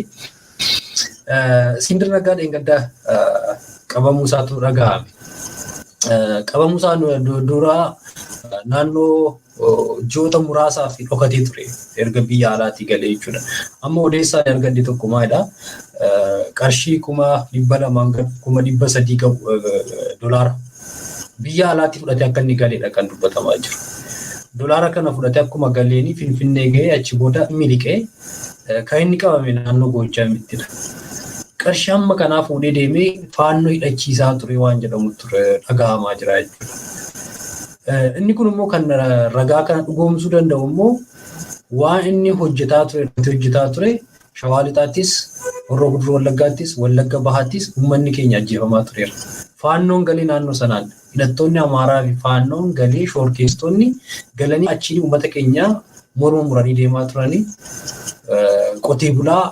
Iskindir Naggaa dheengaddaa qabamuu isaatu dhaga'ame. Qabamuu isaa dura naannoo ji'oota muraasaaf dhokatee ture erga biyya alaatii galee jechuudha. Amma odeessaan argadhe tokko maalidha? Qarshii 200,000 300,000 qabu dolaara biyya alaatti fudhatee akka inni galeedha kan dubbatamaa jiru. Dolaara kana fudhatee akkuma galeeni Finfinnee gahee achi booda miliqee kan inni qabame naannoo Goojjaamittidha. Qarshii hamma kanaa fuudhee deemee faannoo hidhachiisaa ture waan jedhamu ture dhaga'amaa jira jechuudha. Inni kun immoo kan ragaa kana dhugoomsuu danda'u immoo waan inni hojjetaa ture Shawaa Lixaattis, Horroo Guduruu Wallaggaattis, Wallagga Bahaattis uummanni keenya ajjeefamaa tureera. Faannoon galee naannoo sanaan hidhattoonni Amaaraa fi faannoon galee shoorkeessitoonni galanii achiin uummata keenya morma muranii deemaa turanii qotee bulaa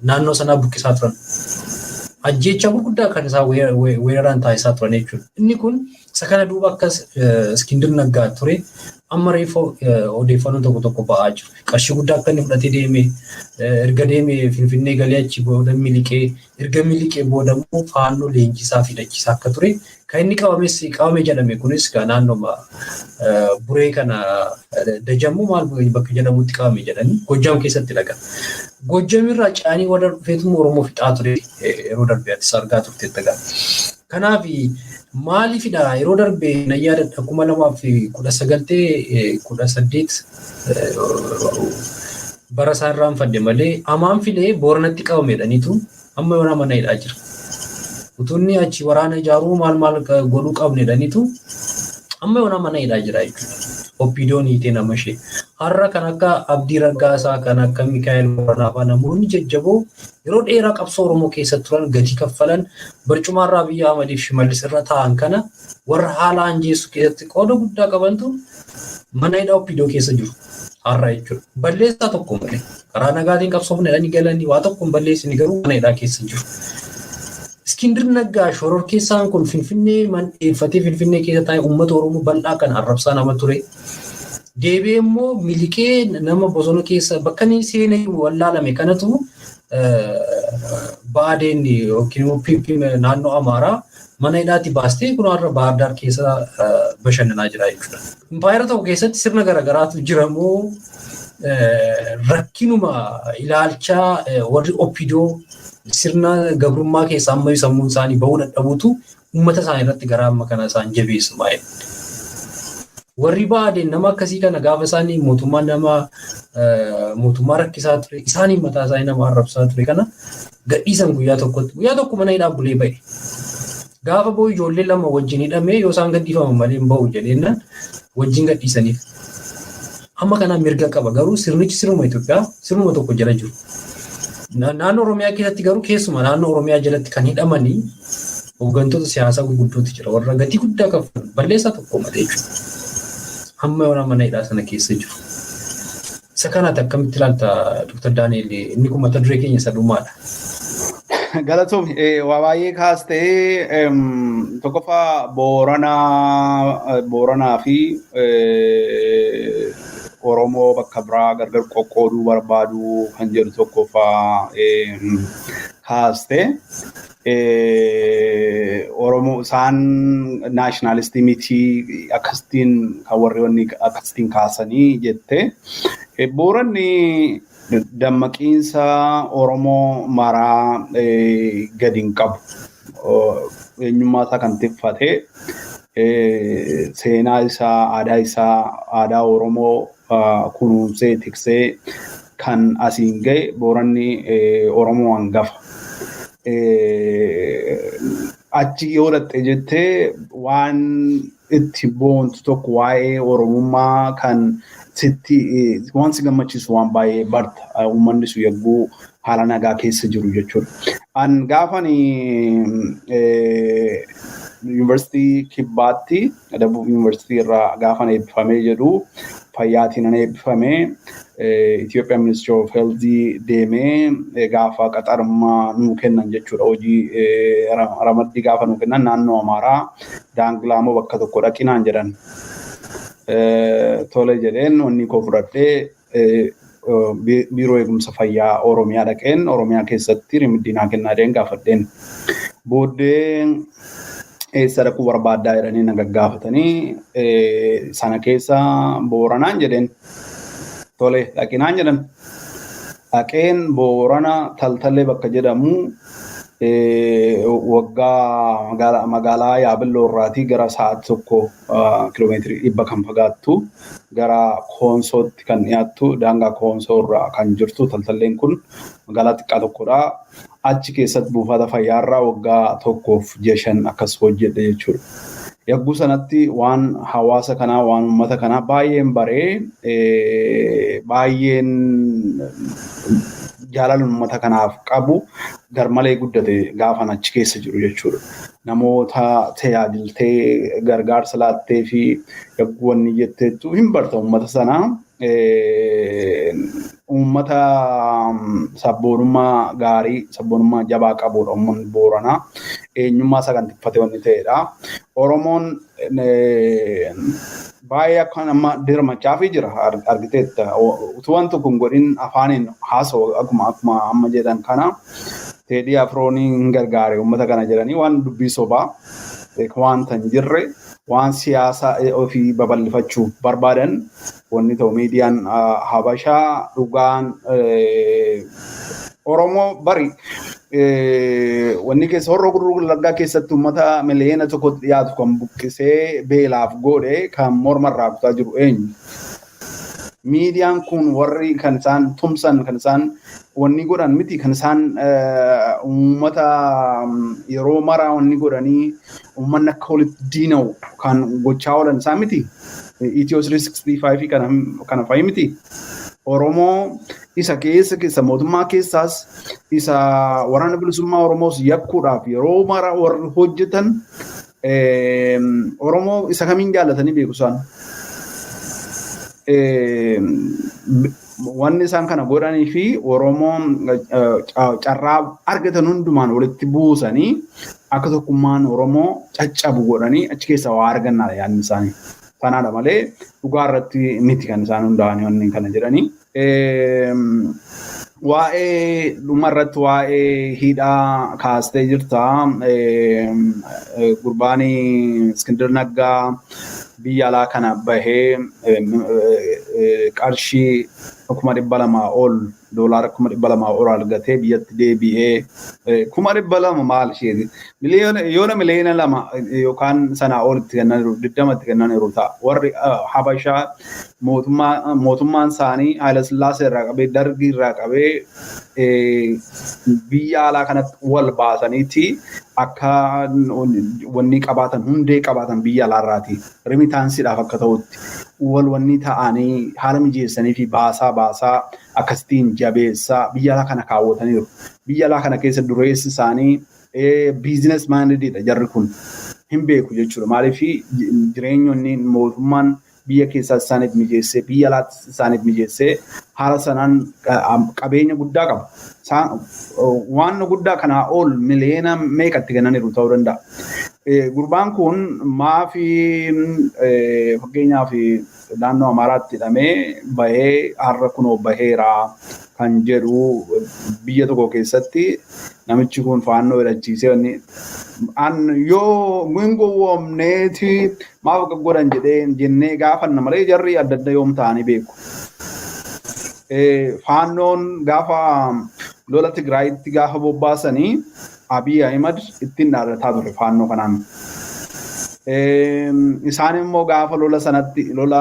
naannoo sanaa buqqisaa turan. Ajjeechaa gurguddaa kan isaan weeraraan taasisaa turan jechuudha. Inni kun isa kana duuba akkas Iskindir Naggaa ture amma reefu odeeffannoon tokko tokko ba'aa jiru. Qarshii guddaa akka inni fudhatee deeme erga deeme Finfinnee galee achi booda miliqee erga miliqee booda immoo faannoo leenjisaa fi hidhachiisaa akka ture kan inni qabames qabame jedhame kunis naannoo Buree kana Dajammoo maal bakka jedhamutti qabame jedhanii Gojjaam keessatti dhaga. Gojjaam irraa caanii warra dhufeetu Oromoo fixaa ture yeroo darbe atis argaa turte dhaga. Kanaaf maaliifidha yeroo darbe na yaadadha 2019 18 bara isaa irraanfadhe malee amaan filee Booranatti qabame jedhaniitu amma yoona mana hidhaa jira. Utuunni achi waraana ijaaruu maal maal godhuu qabne jedhaniitu amma yoona mana hidhaa jira jechuudha. Oppiidoon hiitee nama ishee. Har'a kan akka Abdii Raggaasaa kan akka Mikaa'el Booranaa fa'aa namoonni jajjaboo yeroo dheeraa qabsoo Oromoo keessa turan gatii kaffalan barcumaarraa Abiyyi Ahmadiif Shimallis irra taa'an kana warra haala anjeessu keessatti qooda guddaa qabantu mana hidhaa Oppiidoo keessa jiru. Har'a jechuudha. Balleessaa tokko malee karaa nagaatiin qabsoofne jedhanii galanii waa tokko hin balleessine garuu mana hidhaa keessa jiru. Iskindir Naggaa shororkeessaan kun Finfinnee mandheeffatee Finfinnee keessa taa'ee uummata Oromoo bal'aa kan arrabsaa nama ture. Deebi'ee immoo miliqee nama bosona keessa bakka inni seenee wallaalame kanatu Baadeen yookiin immoo PP naannoo Amaaraa mana hidhaatti baastee kun har'a Baahir Daar keessa bashannanaa jira jechuudha. Impaayera tokko keessatti sirna garaagaraatu jira moo rakkinuma ilaalchaa warri Oppidoo sirna gabrummaa keessa ammayyuu sammuun isaanii bahuu dadhabuutu uummata isaanii irratti garaa amma kana isaan jabeessu maayil. Warri Baadeen nama akkasii kana gaafa isaanii mootummaa nama mootummaa rakkisaa ture isaanii mataa isaanii nama arrabsaa ture kana gadhiisan guyyaa tokkotti guyyaa tokko mana hidhaa bulee ba'e. Gaafa boo'u ijoollee lama wajjin hidhamee yoo isaan gadhiifaman malee hin ba'u jedheenna wajjin gadhiisaniif. Amma kanaan mirga qaba garuu sirnichi sirnuma Itoophiyaa sirnuma tokko jala jiru. Naannoo Oromiyaa keessatti garuu keessumaa naannoo Oromiyaa jalatti kan hidhamanii hooggantoota siyaasaa gurguddootu jira. Warra gatii guddaa kaffalan balleessaa tokko malee jechuudha. Hamma yoona mana hidhaa sana keessa jiru. Isa kanaati akkamitti ilaalta Dr. Daani'el? Inni kun mata duree keenya isa dhumaadha. Galatoom waa baay'ee kaastee tokkoffaa Booranaa fi Oromoo bakka biraa gargar qoqqooduu barbaadu kan jedhu tokkoffaa kaaste. Oromoo isaan naashinaalistii miti akkasitiin kan warri wanni akkasitiin kaasanii jette. Booranni dammaqiinsa Oromoo maraa gadi hin qabu. Eenyummaa isaa kan tikfate seenaa isaa, aadaa isaa, aadaa Oromoo kunuunsee tiksee kan asiin ga'e Booranni Oromoo hangafa. Achi yoo dhaqxe jettee waan itti boontu tokko waa'ee Oromummaa kan sitti waan si gammachiisu waan baay'ee barta. Uummanni sun yogguu Haala nagaa keessa jiru jechuudha. An gaafan yuunivarsiitii Kibbaatti, Dabub Yuunivarsiitii irraa gaafan eebbifamee jedhu, fayyaatiin nan eebbifamee, Ethiopian Ministry of Health deemee gaafa qaxarummaa nuu kennan jechuudha. Hojii ramaddii gaafa nuu kennan, naannoo Amaaraa Daangilaamoo bakka tokko dhaqinaan jedhan. Tole jedheen, wanni koo fudhadhee Biiroo Eegumsa Fayyaa Oromiyaa dhaqeen, Oromiyaa keessatti rimiddii naa kennaa jedheen gaafadheen. Booddee eessa dhaquu barbaaddaa jedhanii na gaggaafatanii, sana keessa Booranaan jedheen. Tole, dhaqinaan jedhan. Dhaqeen Boorana Taltallee bakka jedhamu, waggaa magaalaa Yaabilloo irraatii gara sa'aatii 1, kiiloomeetirii 100 kan fagaattu, gara Koonsootti kan dhiyaattu, daangaa Koonsoo irraa kan jirtu Taltalleen kun magaalaa xiqqaa tokkodha. Achi keessatti buufata fayyaarraa waggaa 1 fi ji'a 5 akkas hojjedhe jechuudha. Yagguu sanatti waan hawaasa kanaa, waan uummata kanaa baay'een baree, baay'een jaalala uummata kanaaf qabu garmalee guddate gaafan achi keessa jiru jechuudha. Namoota tajaajiltee, gargaarsa laattee fi yagguu wanni jetteettu hin barta uummata sanaa. Uummata sabboonummaa gaarii, sabboonummaa jabaa qabudha uummanni Booranaa. Eenyummaa isaa kan tiffate wanni ta'edha. Oromoon baay'ee akka amma dirmachaafii jira, argiteetta. Utuu waan tokko hin godhin afaaniin haasa'u, akkuma amma jedhan kana Teedii Afroonii hin gargaare uummata kana jedhanii, waan dubbii sobaa, wanta hin jirre, waan siyaasa ofii babal'ifachuuf barbaadan wanni ta'u. Miidiyaan Habashaa dhugaan Oromoo bari wanni keessa Horroo Guduruu Wallaggaa keessatti uummata miliyoona 1tti dhiyaatu kan buqqisee beelaaf godhe, kan morma irraa kutaa jiru eenyu? Miidiyaan kun warri kan isaan tumsan, kan isaan wanni godhan miti, kan isaan uummata yeroo maraa wanni godhanii uummanni akka walitti diina'u kan gochaa oolan isaan miti. Itiyoo 365 kana fa'i miti. Oromoo isa keessa keessa mootummaa keessaas, isa Waraana Bilisummaa Oromoos yakkuudhaaf yeroo mara warri hojjetan, Oromoo isa kamiin jaallatanii beeku isaan? Wanni isaan kana godhanii fi Oromoon carraa argatan hundumaan walitti buusanii akka tokkummaan Oromoo caccabu godhanii achi keessaa waa argannaadha yaadni isaanii. Kanaadha malee dhugaa irratti miti kan isaan hundaa'anii wanni kana jedhanii. Waa'ee dhuma irratti waa'ee hidhaa kaastee jirta. Gurbaanii Iskindir Naggaa biyya alaa kana bahee qarshii 200,000 ol, doolaara 200,000 ol argatee biyyatti deebi'ee, 200,000 maal isheeti, miliyoona yoona miliyoona 2 yookaan sanaa ol itti kennaniiru, 20 itti kennaniiru ta'a. Warri Habashaa mootummaan isaanii Haayila Sillaasee irraa qabee, Dargii irraa qabee, biyya alaa kanatti wal baasaniiti akka wanni qabaatan, hundee qabaatan, biyya alaarraati remittanceiidhaaf akka ta'utti wal wanni ta'anii haala mijeessanii fi baasaa baasaa akkasittiin jabeessaa biyya alaa kana kaawwataniiru. Biyya alaa kana keessa dureessi isaanii business mindediidha, jarri kun hin beeku jechuudha. Maaliif jireenyonni mootummaan biyya keessaa isaaniif mijeessee, biyya alaatti isaaniif mijeessee, haala sanaan qabeenya guddaa qaba. Waan guddaa kanaa ol miliyoona meeqatti kennaniiru ta'uu danda'a. Gurbaan kun maafi fakkeenyaaf naannoo Amaaraatti hidhamee bahee har'a kunoo baheera kan jedhu, biyya tokko keessatti namichi kun Faannoo hidhachiisee wanni an yoo hin gowwoomneeti maaf akka godhan jedhee jennee gaafanna malee jarri adda adda yoom ta'anii beeku. Faannoon gaafa lola Tigraayitti gaafa bobbaasanii Abiy Ahimad ittiin dhaadataa ture Faannoo kanaan. Isaan immoo gaafa lola sanatti, lola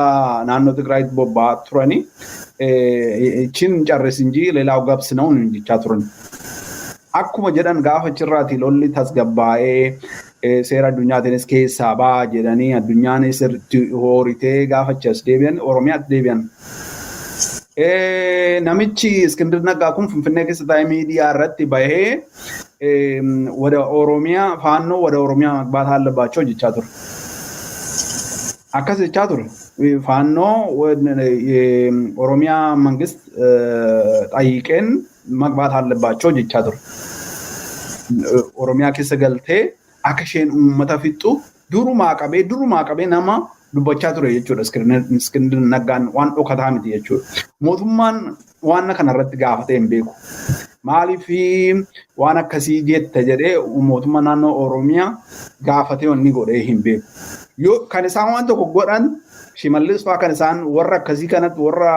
naannoo Tigraayitti bobba'aa turanii, "Chin carres እንጂ ሌላው ገብስ ነው" jechaa turan. Akkuma jedhan gaafa achirraati lolli tasgabbaa'ee, seera addunyaatiinis keessaa ba'a jedhanii, addunyaanis horitee, gaafa achi as deebi'an, Oromiyaatti deebi'an. Namichi Iskindir Naggaa kun Finfinnee keessa taa'ee miidiyaa irratti bahee ወደ ኦሮሚያ ፋኖ ወደ ኦሮሚያ መግባት አለባቸው jechaa ture. Akkas jechaa ture. ፋኖ ኦሮሚያ መንግስት ጠይቀን መግባት አለባቸው jechaa ture. Oromiyaa keessa galtee akka isheen uummata fixxu durumaa qabee nama dubbachaa ture jechuudha. Iskindir Naggaan waan dhokataa miti jechuudha. Mootummaan waan kanarratti gaafatee hin beeku. Maaliif waan akkasii jette jedhee mootummaa naannoo Oromiyaa gaafatee wanni godhee hin beeku. Yoo kan isaan waan tokko godhan, Shimallis fa'aa kan isaan warra akkasii kanatti, warra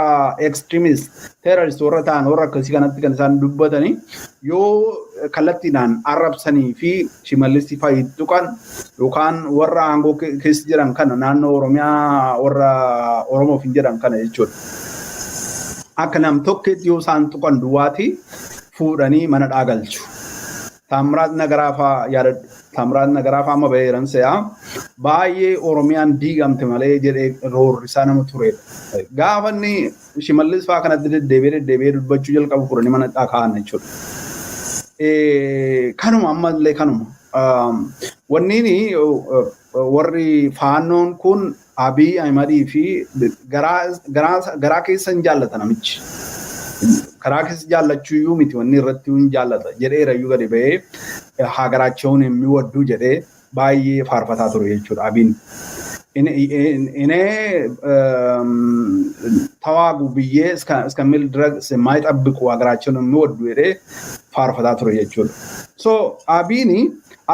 extremist terrorist warra ta'an, warra akkasii kanatti kan isaan dubbatanii yoo kallattiidhaan arrabsanii fi Shimallis fa'aa tuqan yookaan warra aangoo keessa jiran kana, naannoo Oromiyaa warra Oromoof hin jedhan kana jechuudha. Akka nam tokketti yoo isaan tuqan duwwaati fuudhanii mana dhaagalchu. Taamiraat Nagaraa fa'aa yaadadhu. Taamiraat Nagaraa fa'aa amma baheeran se'aa baay'ee Oromiyaan diigamte malee jedhee roorrisaa nama turedha. Gaafa inni Shimallis fa'aa kanatti deddeebi'ee deddeebi'ee dubbachuu jalqabu fuudhanii mana kaa'an jechuudha. Kanuma ammallee kanuma. Wanniin warri faannoon kun Abiy Ahimedii fi garaa keessa hin jaallata namichi. Karaa keessa jaallachuu iyyuu miti, wanni irratti hin jaallata jedheera iyyuu gadi bahee ሀገራቸውን የሚወዱ jedhee baay'ee faarfataa ture jechuudha Abiin. እኔ ተዋጉ ብዬ እስከሚል ድረስ የማይጠብቁ ሀገራቸውን የሚወዱ jedhee faarfataa ture jechuudha. So Abiini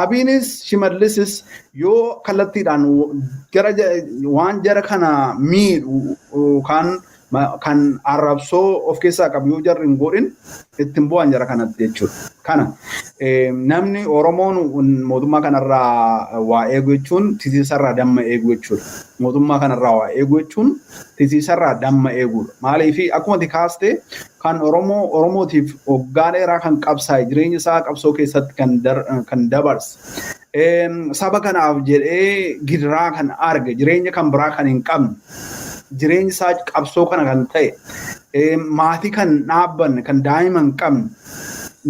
Abiinis Shimallisis yoo kallattiidhaan gara waan jara kana miidhu yookaan kan arrabsoo of keessaa qabu yoo jarri hin godhin ittiin bu'an jara kanatti jechuudha. Kana namni Oromoon mootummaa kanarraa waa eegu jechuun titiisarraa damma eegu jechuudha. Mootummaa kanarraa waa eegu jechuun titiisarraa damma eeguudha. Maaliif, akkuma ati kaaste kan Oromoo Oromootiif waggaa dheeraa kan qabsaa'e, jireenya isaa qabsoo keessatti kan dabarse, saba kanaaf jedhee gidiraa kan arge, jireenya kan biraa kan hin qabne, jireenyi isaa qabsoo kana kan ta'e, maatii kan dhaabbanne, kan daa'ima hin qabne,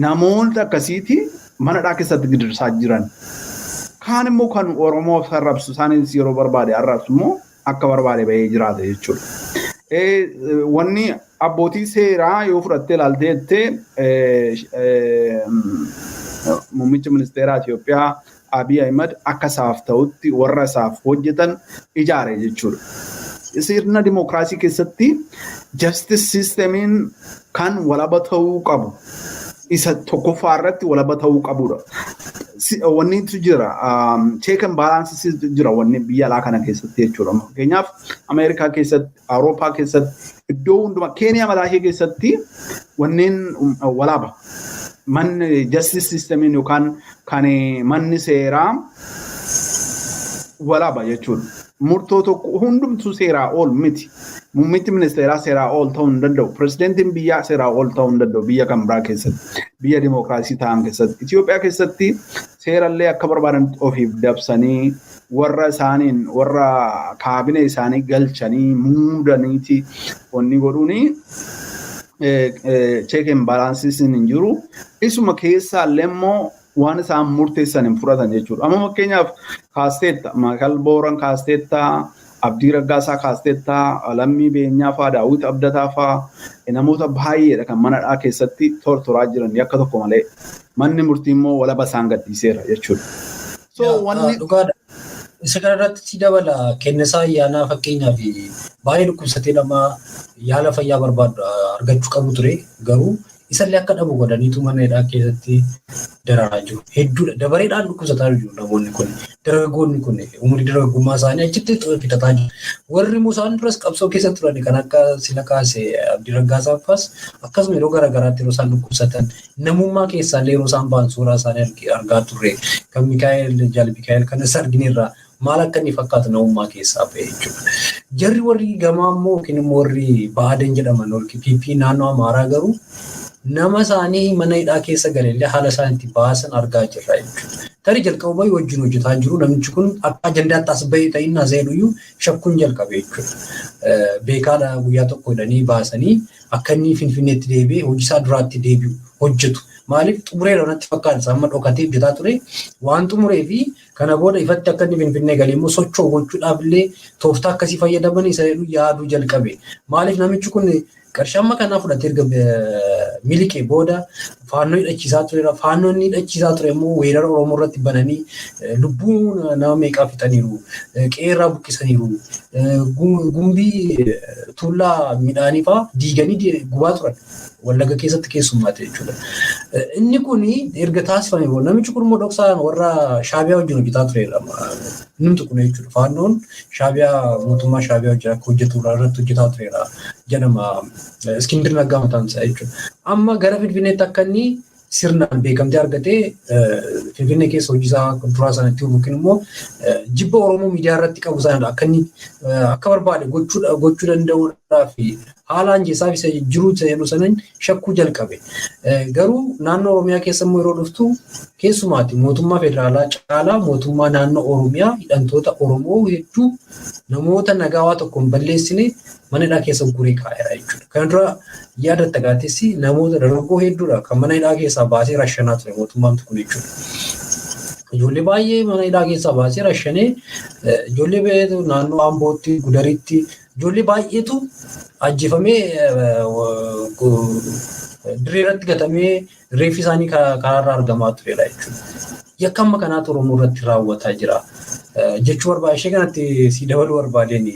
namoota akkasiiti mana keessatti gidirsaa jiran. Kaan immoo kan Oromoo arrabsu, isaanis yeroo barbaade arrabsu immoo akka barbaade bahee jiraata jechuudha. Wanni abbootii seeraa yoo fudhattee ilaaltee jettee, muummichi ministeeraa Itoophiyaa Abiy Ahimad akka isaaf ta'utti warra isaaf hojjetan ijaare jechuudha. Sirna dimookiraasii keessatti justice systemiin kan walaba ta'uu qabu isa tokkoffaa irratti walaba ta'uu qabudha. Wannitu jira, check and balances jira wanni biyya alaa kana keessatti jechuudha. Fakkeenyaaf Ameerikaa keessatti, Awurooppaa keessatti, iddoo hundumaa, Keeniyaa mataa ishee keessatti wanneen walaba. Manni justice systemiin yookaan kan manni seeraa walaba jechuudha. Murtoo tokko hundumtuu seeraa ol miti. Muummichi ministeeraa seeraa ol ta'uu hin danda'u. Pirezidentiin biyyaa seeraa ol ta'uu hin danda'u biyya kan biraa keessatti. Biyya dimookiraasii ta'an keessatti. Itoophiyaa keessatti seerallee akka barbaadan ofiif dabsanii warra isaaniin warra kaabinee isaanii galchanii muudaniiti wanni godhuuni check and balances hin jiru. Isuma keessaallee immoo waan isaan murteessan hin fudhatan jechuudha. Amma fakkeenyaaf kaasteetta, Maakal Booran kaasteetta, Abdii Raggaasaa kaasteetta, Lammii Beenyaa fa'aa, Daawit Abdataa fa'aa, namoota baay'eedha kan manadhaa keessatti tortoraa jiran yakka tokko malee. Manni murtii immoo walaba isaan gadhiiseera jechuudha. So wanni dhugaadha. Isa kanarratti si dabala, Kennisaa Ayyaanaa fakkeenyaaf baay'ee dhukkubsatee nama yaala fayyaa barbaadu argachuu qabu ture, garuu isallee akka dhabu godhaniitu mana hidhaa keessatti dararaa jiru. Hedduudha. Dabareedhaan dhukkubsataa jiru namoonni kun. Dargaggoonni kun umurii dargaggummaa isaanii achitti fixataa jiru. Warri immoo isaan duras qabsoo keessa turan kan akka sila kaase Abdii Raggaasaa fa'as akkasuma yeroo garaagaraatti yeroo isaan dhukkubsatan namummaa keessaallee yeroo isaan ba'an suuraa isaanii argaa turre. Kan Mikaa'el Jaal Mikaa'el kanas argineerra, maal akka inni fakkaatu namummaa keessaa ba'e jechuudha. Jarri warri gamaa immoo yookiin immoo warri Ba'aaden jedhaman, PP naannoo Amaaraa garuu Nama isaanii mana hidhaa keessa galee haala isaan itti baasan argaa jirra jechuudha. Tarii jalqaba wajjin hojjetaa jiru namichi kun akka ajandaatti as bahee ta'in haasa'e shakkuun jalqabe jechuudha. Beekaadha guyyaa tokko hidhanii baasanii akka inni Finfinneetti deebi'ee hojii isaa duraatti deebi'u hojjetu. Maaliif xumureera natti fakkaata amma dhokatee hojjetaa ture waan xumuree fi kana booda ifatti akka inni Finfinnee galee immoo socho'u gochuudhaaf illee tooftaa akkasii fayyadaman isa jedhu yaaduu jalqabe. Maaliif namichi kun qarshii amma kanaa fudhatee erga miliqee booda faannoo hidhachiisaa tureera. Faannoo inni hidhachiisaa ture immoo weerara Oromoo irratti bananii lubbuu nama meeqaa fixaniiru. Qeerraa buqqisaniiru. Gumbii tuullaa midhaanii fa'aa diiganii gubaa turan. Wallagga keessatti keessummaate jechuudha. Inni kun erga taasifame booda namichi kun immoo dhoksaan warra Shaabiyaa wajjin hojjetaa tureera. Numti kun jechuudha. Faannoon Shaabiyaa mootummaa Shaabiyaa wajjin akka hojjetu irratti hojjetaa tureera jedhama. Iskindir Naggaa mataan isaa jechuudha. Amma gara Finfinneetti akka inni sirnaan beekamtii argatee Finfinnee keessa hojii isaa duraa sanatti yookiin immoo jibba Oromoo miidiyaa irratti qabu sanadha. Akka inni akka barbaade gochuu danda'uudhaa fi haala anjeessaaf isa jiru isa jedhu sanan shakkuu jalqabe. Garuu naannoo Oromiyaa keessa immoo yeroo dhuftu keessumaati mootummaa federaalaa caalaa mootummaa naannoo Oromiyaa hidhamtoota Oromoo hedduu namoota nagaa waa tokko hin balleessine mana hidhaa keessa guree kaa'eera jechuudha. Kana dura yaadatta gaatessi namoota dargaggoo hedduudha kan mana hidhaa keessaa baasee rashanaa ture mootummaan kun jechuudha. Ijoollee baay'ee mana hidhaa keessaa baasee rashanee ijoollee naannoo Ambootti, Gudaritti ijoollee baay'eetu ajjeefamee dirree irratti gatamee reeffi isaanii karaarraa argamaa turedha jechuudha. Yakka amma kanaatu Oromoo irratti raawwataa jira. Jechuu barbaade ishee kanatti si dabaluu barbaadeen.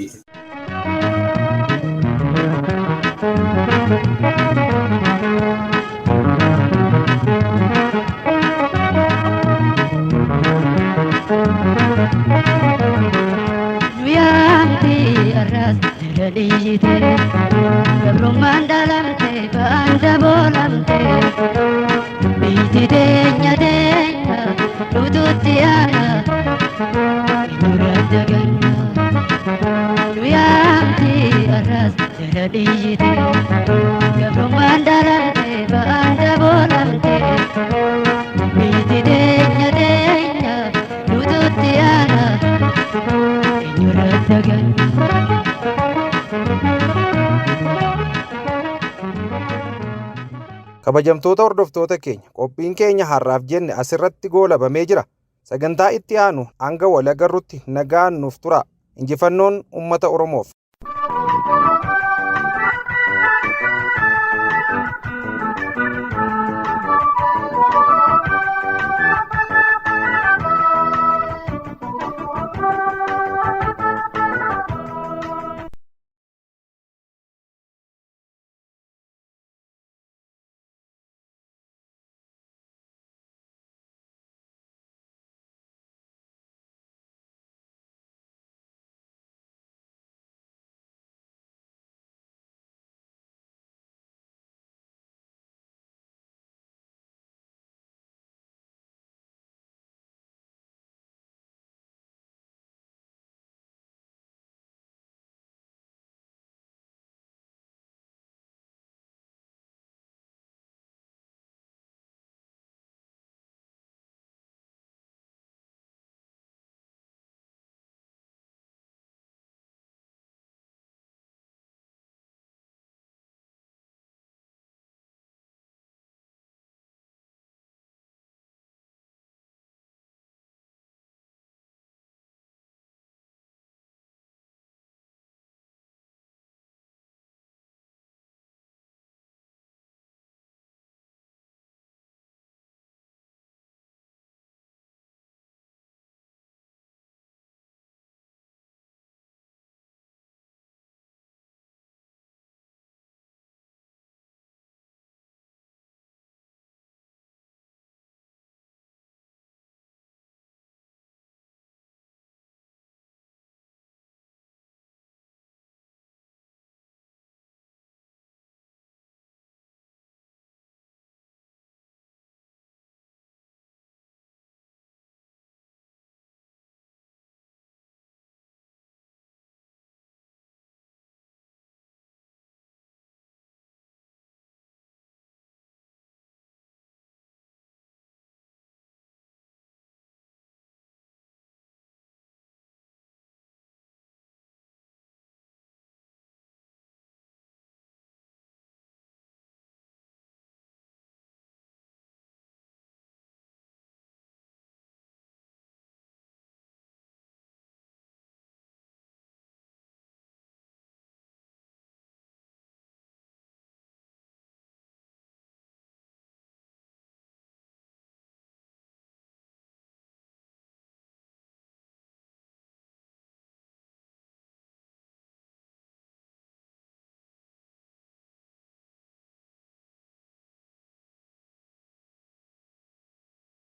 Gabrummaan dhalamte ba'aan boolamte biitti teenya teenya nututti aana nurra daganna nu yaamti arras jala dhiyyite gabrummaan dhalamte ba'aan boolamte biitti teenya teenya nututti aana nurra daganna. Kabajamtoota hordoftoota keenya qophiin keenya har'aaf jenne asirratti goolabamee jira. Sagantaa itti aanu hanga wal agarrutti nagaan nuuf tura. Injifannoon uummata Oromoof.